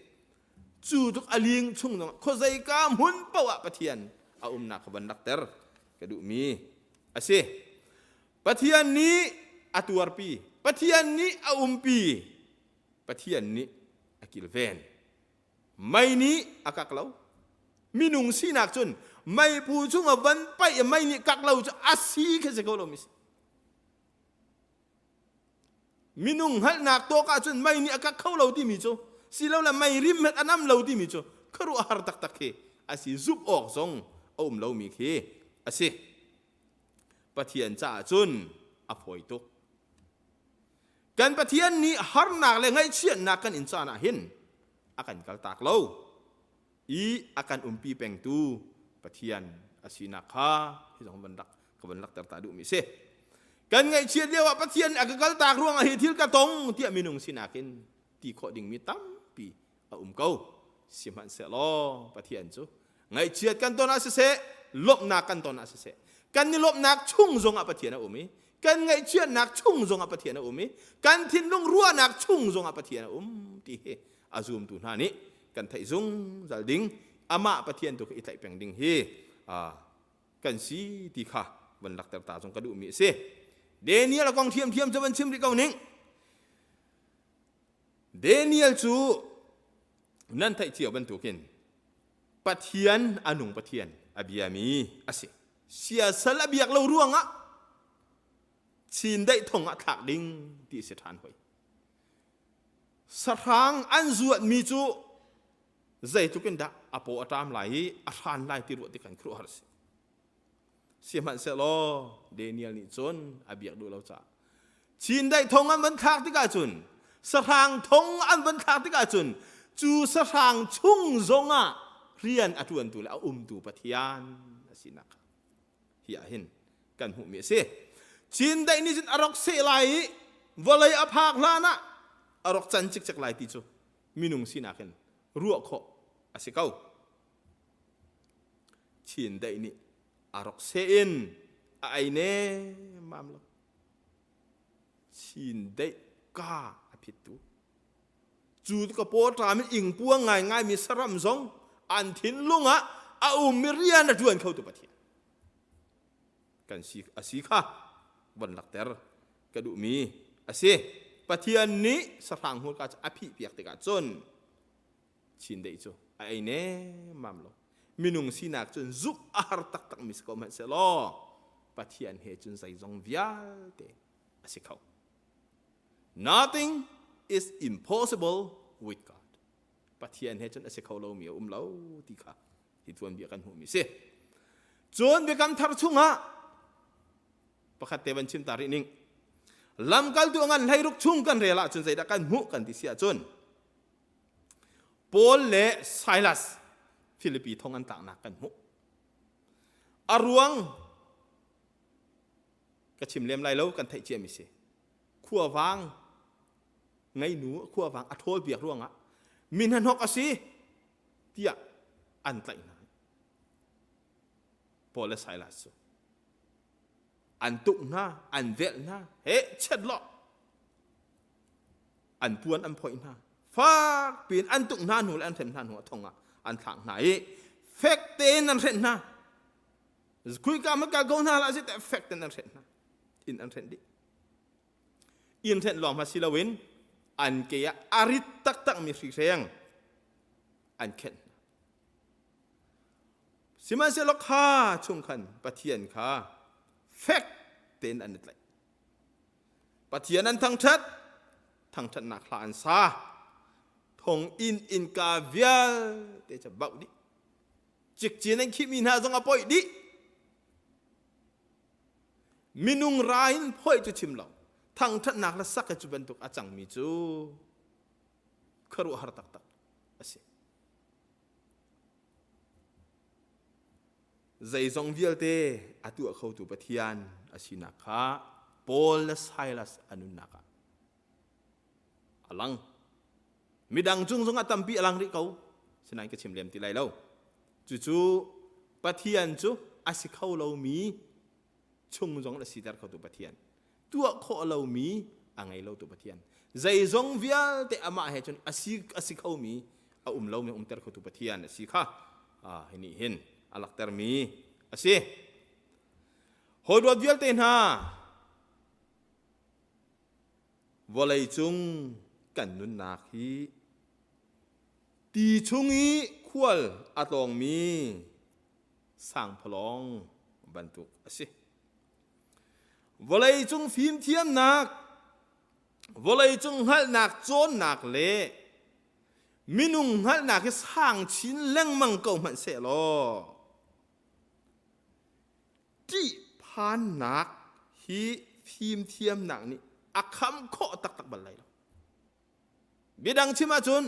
Cu tuk a ling chung zongah khuazeika hmun paoh ah Pathian a umnak kha van lakter ka duhmi a si. Pathian nih a tuarpi, Pathian nih a umpi, Pathian nih a kilven. Mei nih a kak lo. Minung sinak cun meiphu chung a van paih i mei nih kak lo cu a si kha si ko lo mi si. Minung hngalhnak tawk ahcun mei nih a kak kho lo timi cu silole mei rim het a nam lo timi cu khuaruahhar taktak khi a si zumh awk zong a um lomi khi a si. Pathian caah cun a fawi tuk. Kan Pathian nih harnak le ngaihchiatnak kan in caan ah hin a kan kaltak lo i a kan umpi pengtu Pathian a sinak kha hi zong van rak ka van lakter ta duhmi si. Kan ngaihchiat lio ah Pathian a ka kaltak ruangah hi thil ka tong tiah minung sinak in ti khawh dingmi tampi a um ko. Sihmanhsehlaw Pathian cu ngaihchiat kan ton ah siseh, lawmhnak kan ton ah siseh, kan i lawmhnak chung zongah Pathian a um i kan ngaihchiatnak chung zongah Pathian a um i kan thinlung ruahnak chung zongah Pathian a um ti hi a zumtu hna nih kan theih zungzal ding amah Pathian tu kha i tlaih peng ding hi kan si ti kha van lakter ta zong ka duhmi a si. Daniel a kong thiamthiam cu van chim rih ko ning. Daniel cu nan theih cio bantukin Pathian a nung Pathian a biami a si. Siasal a biak lo ruangah chindeih thong ah thlak ding ti si ṭhan hoi. Sahrang an zuatmi cu zeitluk in dah a paw a ṭam lai i a hran lai ti ruah tik kan khuaruahhar a si. Sihmanhsehlaw Daniel nih cun a biak duh lo caah chindeih thong an van thlak tikah cun sahrang thong an van thlak tikah cun cu sahrang chung zongah rian a ṭuantu le a umtu Pathian a sinak kha hi ah hin kan hmuhmi a si. Chindeih nih cun a rak seh lai i vawlei a phak hlan ah a rak can cikcek lai ti cu minung sinak in ruah khawh a si ko. Chindeih nih a rak seh in a ei nemmam lo. Chindeih ka a phittu. Cu ka pawṭam in ingpuang ngaingaimi saram zong an thinlung ah a ummi rian a ṭuan khotu Pathian. Kan si a si kha von lakter ka duhmi a si. Pathian nih sahrang hmurka cu a phihpiak tikah cun chindeih cu a ei nemmam lo. Minung sinak cun zumh a har taktakmi si ko hmanh sehlaw Pathian he cun zeizong vialte a si kho. Nothing is impossible with God. Pathian he cun a si kho lomi a um lo ti kha hi tuanbia kan hmuhmi si. Cun biakam thar chungah pakhat te van chim ta rih ning. Lamkaltu ngan hleiruk chung kan rel ahcun zeidah kan hmuh kan ti si ahcun Paul le Silas Filipi thong an tlaknak kan hmuh. A ruang ka chim lem lai lo kan theih ciami si. Khuavang ngeinu khuavang a ṭhawl piak ruangah mi hnahnok a si tiah an tlaih hna. Paul le Silas cu an tuk hna, an velh hna, he chet law an puan an phoih hna. Fak piin an tuk hna hnu le an hrem hna hnu ah thong ah an thlak hna i fek tein an hrenh hna. Khuika ma kal ko hna hlah si teh fek tein an hrenh hna. Inn an hrenh dih. Inn hrenh lawng hma si loin an ke ah a rit taktakmi hrihreng an khenh hna. Sihmanhsehlaw kha chung khan Pathian kha fek tein an i tlaih. Pathian an thangṭhat, thangṭhatnak hla an sa. Thonginn innka vialte cu bauh dih. Cikcin an khihmi hna zong a poih dih. Minung ra in phoih cu chim lo. Thangṭhatnak le sak cu bantuk a cangmi cu khuaruahhar taktak a si. Zeizong vialte a tuah khotu Pathian a sinak kha Paul le Silas a nunnak ah a lang. Midang cung zongah tampi a lang rih ko. Sinain ka chim lem ti lai lo. Cucu Pathian cu a si kho lomi chung zong a siter khotu Pathian. Tuah khawh lomi a ngei lotu Pathian. Zeizong vialte amah he cun a si a si khomi a um lomi umter khotu Pathian a si kha hi nih hin a laktermi a si. Hawi dawt vialte hna Vawleicung kan nunnak hi ti chung i khual a tlawngmi sangphalawng bantuk a si. Vawleicung fimthiamnak, vawleicung hngalhnak cawnnak le minung hngalhnak hi sang chin lengmang ko hmanh sehlaw ṭihphannak hi fimthiamnak nih a kham khawh taktak bal lai lo. Biadang chim ahcun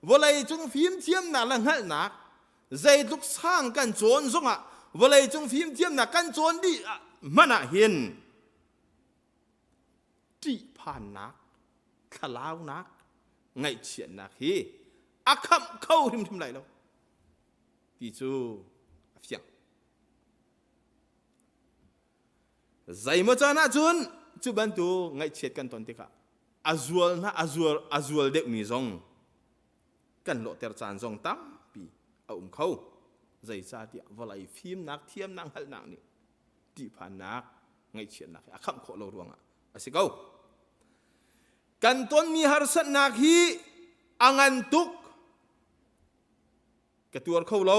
vawleicung fimthiamnak le hngalhnak zeitluk sang kan cawn zongah vawleicung fimthiamnak kan cawn dih hmanh ah hin ṭihphannak, thlalaunak, ngaihchiatnak hi a khamh kho hrimhrim lai lo ti cu a fiang. Zeimaw caan ahcun cu bantuk ngaihchiat kan ton tikah a zual hna a zual a zual deuhmi zong kan lawhter caan zong tampi a um kho. Zeicahtiah vawlei fimnak thiamnak hngalhnak nih ṭihphannak ngaihchiatnak hi a khamh khawh lo ruangah a si ko. Kan tonmi harsatnak hi a ngan tuk ka tuar kho lo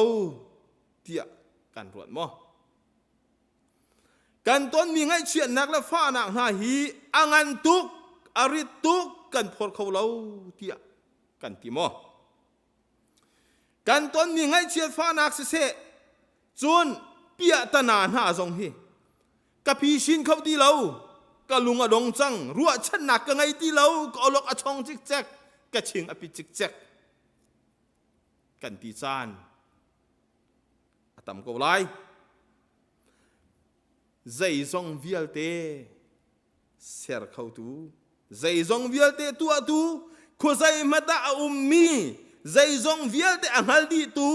tiah kan ruat maw? Kan tonmi ngaihchiatnak le fahnak hna hi a ngan tuk, a rit tuk, kan phor kho lo tiah kan ti maw? Kan tonmi ngaihchiat fahnak siseh, cun piahtana hna zong hi ka phisin kho ti lo, ka lung a dong cang, ruahchannak ka ngei ti lo, ka awlok a chong cikcek, ka ching a pit cikcek. Kan ti caan a tam ko lai. Zeizong vialte ser khotu, zeizong vialte tuahtu, khuazei hmanh ah a ummi, zeizong vialte a hngal dihtu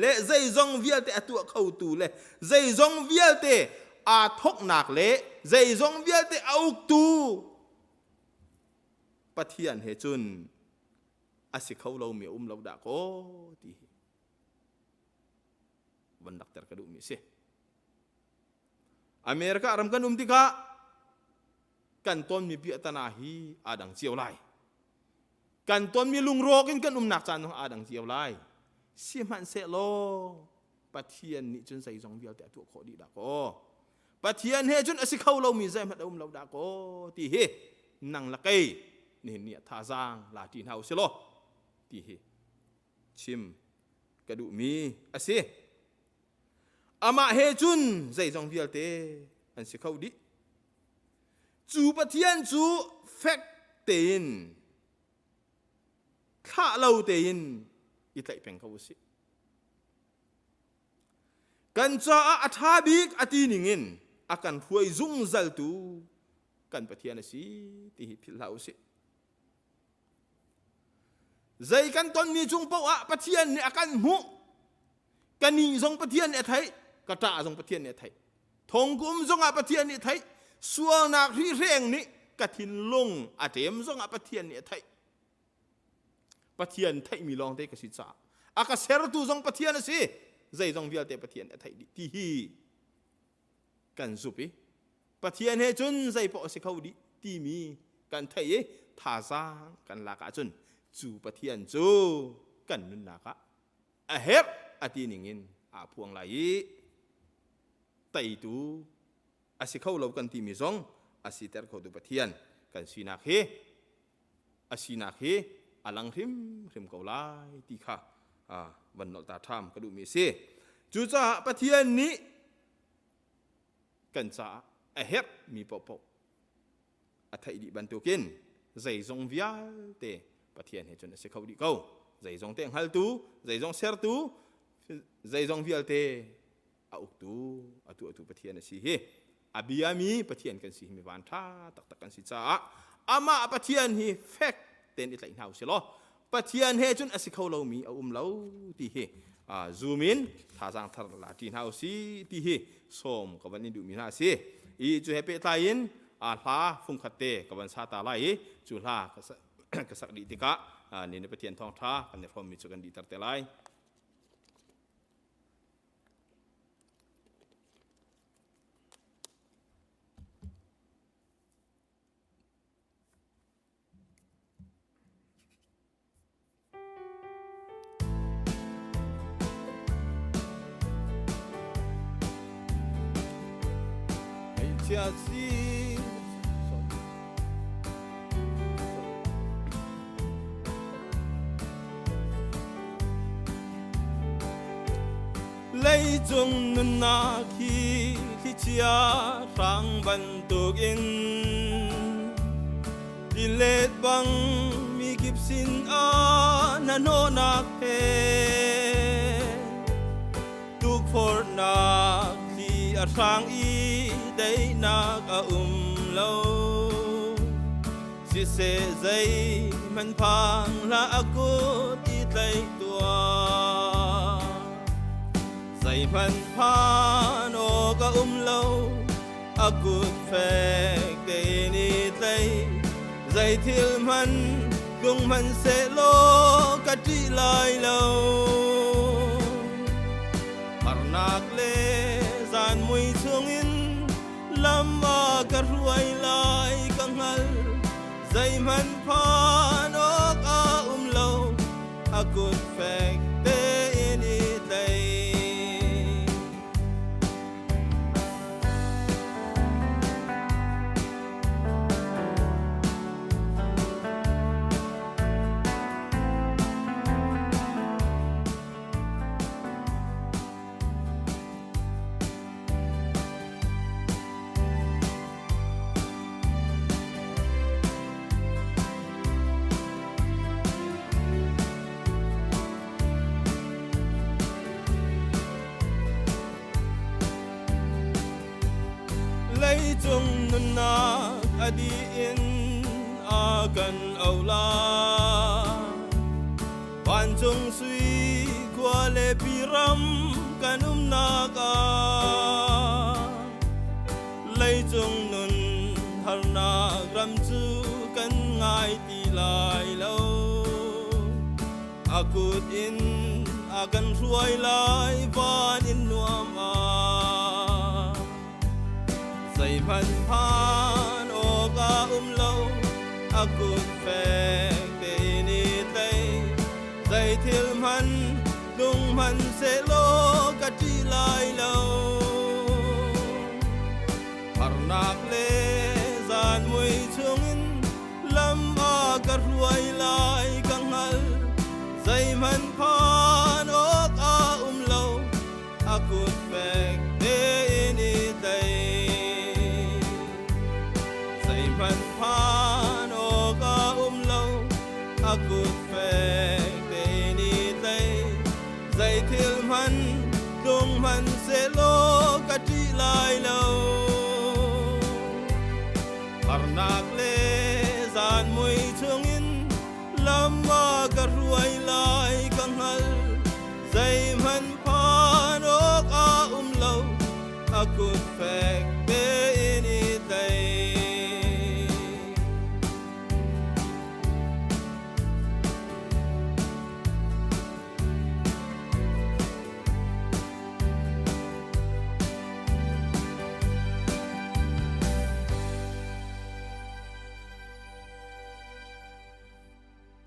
le zeizong vialte a tuah khotu le zeizong vialte aa thawknak le zeizong vialte a uktu Pathian he cun a si kho lomi a um lo dah kaw ti hi van lakter ka duhmi a si. America ram kan um tikah kan tonmi piahtana hi aa dang cio lai. Kan tonmi lungrawk in kan umnak caan zong aa dang cio lai. Sihmanhsehlaw Pathian nih cun zeizong vialte a tuah khawh dih dah kaw. Pathian he cun a si kho lomi zeihmanh a um lo dah kaw ti hi nang la kei nihin ni ah thazaang la ṭi hna u si law ti hi chim ka duhmi a si. Amah he cun zeizong vialte an si kho dih. Cu Pathian cu fek tein thlah lo tein i tlaih peng ko u sih. Kan caah a ṭha bik a ti ningin a kan hruai zungzaltu kan Pathian a si ti hi philh hlah u sih. Zei kan tonmi cung paoh ah Pathian nih a kan hmuh. Ka ni zong Pathian nih a theih, ka ṭah zong Pathian nih a theih. Thong ka um zongah Pathian nih a theih. Sualnak hrihreng nih ka thinlung a ṭem zongah Pathian nih a theih. Pathian theihmi lawngte ka si caah a ka sertu zong Pathian a si zeizong vialte Pathian a theih dih ti hi kan zup i Pathian he cun zeipaoh a si kho dih timi kan theih i thazaang kan lak ahcun cu Pathian cu kan nunnak ah a herh a ti ning in aa phuang lai i teitu a si kho lo kan timi zong a siter khotu Pathian kan sinak hi a sinak hi a lang hrimhrim ko lai ti kha van nolh ta ṭham ka duhmi a si. Cucaah Pathian nih kan caah a herhmi paohpaoh a theih dih bantukin zeizong vialte Pathian he cun a si kho dih ko. Zeizong te hngaltu, zeizong sertu, zeizong vialte a uktu, a tuahtu Pathian a si hi. A biami Pathian kan si hi mi van ṭha taktak kan si caah amah Pathian hi fek tein i tlaih hna usih law Pathian he cun a si kho lomi a um lo ti hi zoom in thazaang thar la ṭi hna usih ti hi sawm ka van in duhmi hna a si. I cu he pehtlai in hla fungkhat te ka van sa ta lai i cu hla ka sak dih tikah ni ni Pathian thawngṭha kan i hrawmmi cu kan dihter te lai. Hmeichia si Leicung nunnak hi thlichia hrang bantukin tilet bang mi kip sin ah na hnawhnak he tukforhnak thli a hrang i daihnak a um lo. Siseh zeihmanh phang hlah a kut i tlaih tuah. Zeihmanh phan awk a um lo, a kut fek tein i tlaih. Zei thil hmanh tlung hmanh sehlaw ka ṭih lai lo. Harnak le zan mui chungin lam a ka hruai lai ka hngal zeihmanh phan awk a um lo a kut fek tein i tlai. Leicung nunnak a dih in a kan auh la. Vancung sui khua le pi ram kan umnak ah leicung nun harnak ram cu kan ngai ti lai lo. A kut in a kan hruai lai van in nuam ah. Zeihmanh phan awk a um lo, a kut fek tein i tlai. Zei thil hmanh tlung hmanh sehlaw ka ṭih lai lo. Harnak le zan mui chungin lam a ka hruai lai ka hngal. Zeihmanh phan awk a um lo, a kut fek tein i tlai. Zeihmanh phan awk a um lo, a kut fek tein i tlai. Zei thil hmanh tlung hmanh sehlaw ka ṭih lai lo. Harnak le zan mui chungin lam a ka hruai lai ka hngal. Zeihmanh phan awk a um lo, a kut fek tein i tlai.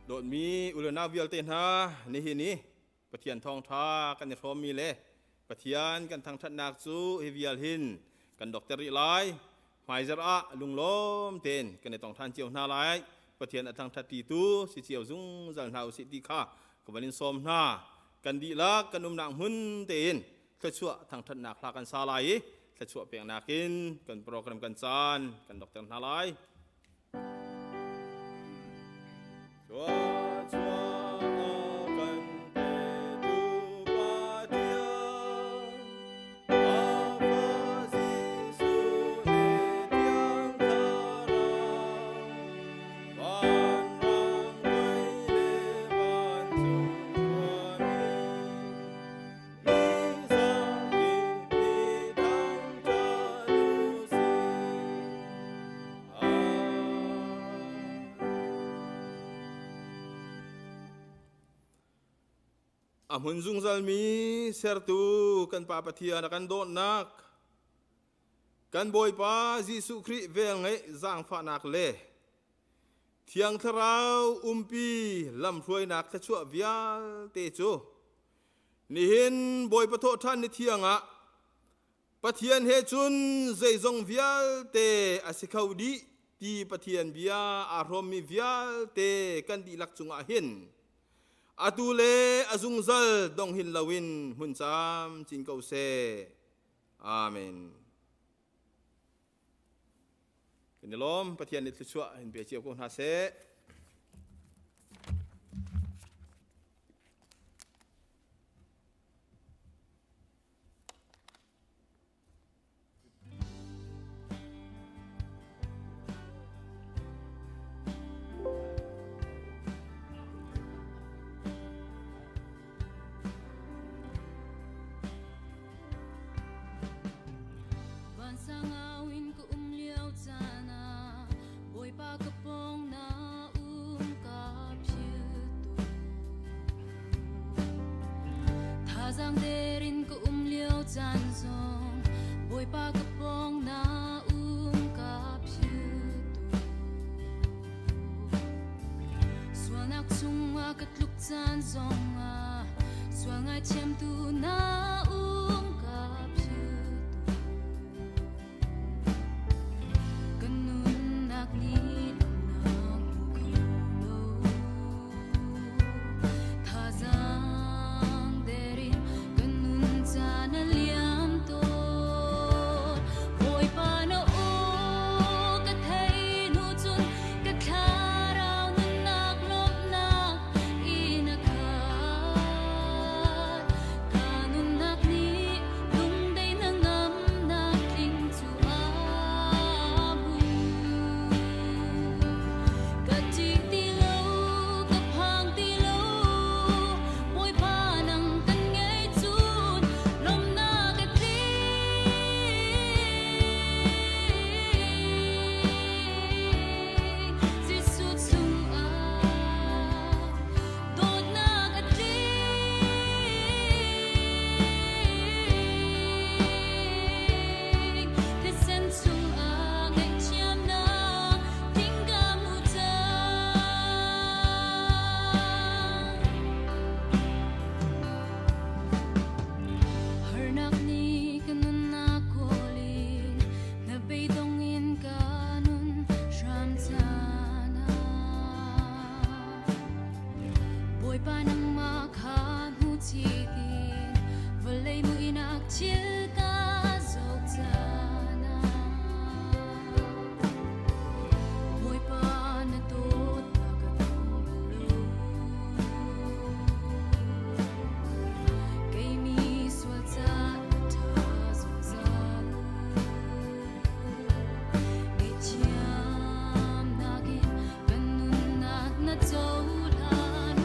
Dawtmi u le nau vialte hna, nihin i Pathian thawngṭha kan i hrawmmi le Pathian kan thangṭhatnak cu hi vial hin kan dokter rih lai. Hmaizarh ah lunglawm tein kan i tong ṭhan cio hna lai. Pathian a thangṭhatṭitu si cio zungzal hna usih ti kha ka van in sawm hna. Kan dihlak kan umnak hmun tein thluachuah thangṭhatnak hla kan sa lai i thluachuah peknak in kan program kan caan kan dokter hna lai. Thluachuah a kan petu Pathian, a Fa Jesuh le Thiang Thlarau, vanrang kai le vancung khuami, mi zakip nih thangṭhat u sih. A hmun zungzalmi sertu kan Pa Pathian a kan dawtnak, kan Bawipa Jesuh Khrih velngeih zaangfahnak le Thiang Thlarau umpi lamhruainak thluachuah vialte cu nihin Bawipa thawhṭhan ni thiang ah Pathian he cun zeizong vialte a si kho dih ti Pathian bia aa hrawmmi vialte kan dihlak cungah hin atu le a zungzal dong hin loin hmun camcin ko seh. Amen. Kan i lawm. Pathian nih thluachuah in pe cio ko hna seh. Vansangau in ka um lio caan ah Bawipa ka pawng na um ka philh tu. Thazaang der in ka um lio caan zong Bawipa ka pawng na um ka philh tu. Sualnak chungah ka tluk caan zongah sual ngaithiamtu na um ka philh tu. Kan nunnak nih lawmhnak hmu kho lo. Thazaang der in kan nun caan a liam tawn. Bawipa na aw ka theih hnu cun ka thlarau nunnak lawmhnak in a khat. Ka nunnak nih lungdai hnangamnak tling cu aa hmu. Ka ṭih ti lo, ka phang ti lo, Bawipa nang kan ngei cun lawmhnak a tling. Jesuh chungah dawtnak a tling. Thisen chungah ngaihthiamnak tling ka hmu cang. Harnak nih ka nunnak kawl in na beidong in ka nun hram caan ah. Bawipa nangmah kha hnu chit in vawlei muihnak thil ka zoh caan ah. Bawipa na dawtnak ka dong bal lo. Kei mi sual ca na ṭha zungzal. Ngaihthiamnak in kan nunnak na cohlan.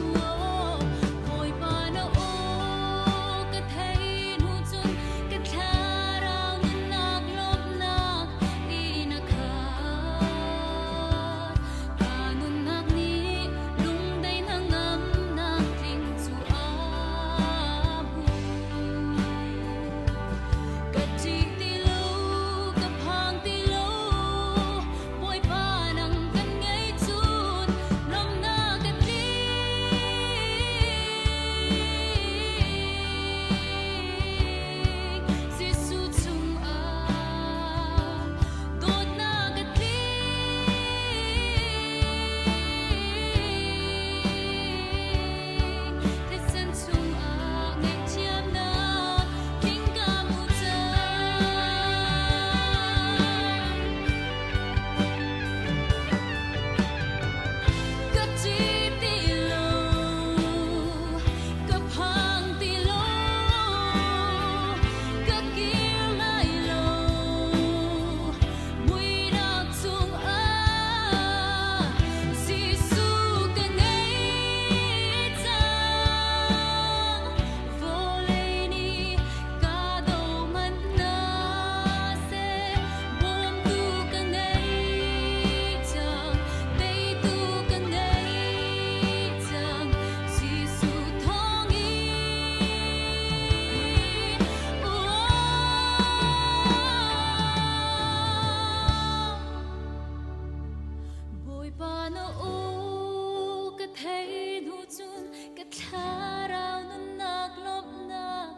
na aw ka thei hnu cun ka thlarau nunnak lawmhnak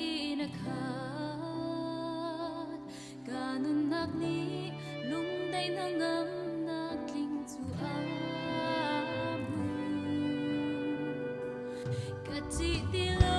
in a khat. Ka nunnak nih lungdaih hnangamnak tling cu aa hmu. Ka ṭih ti lo.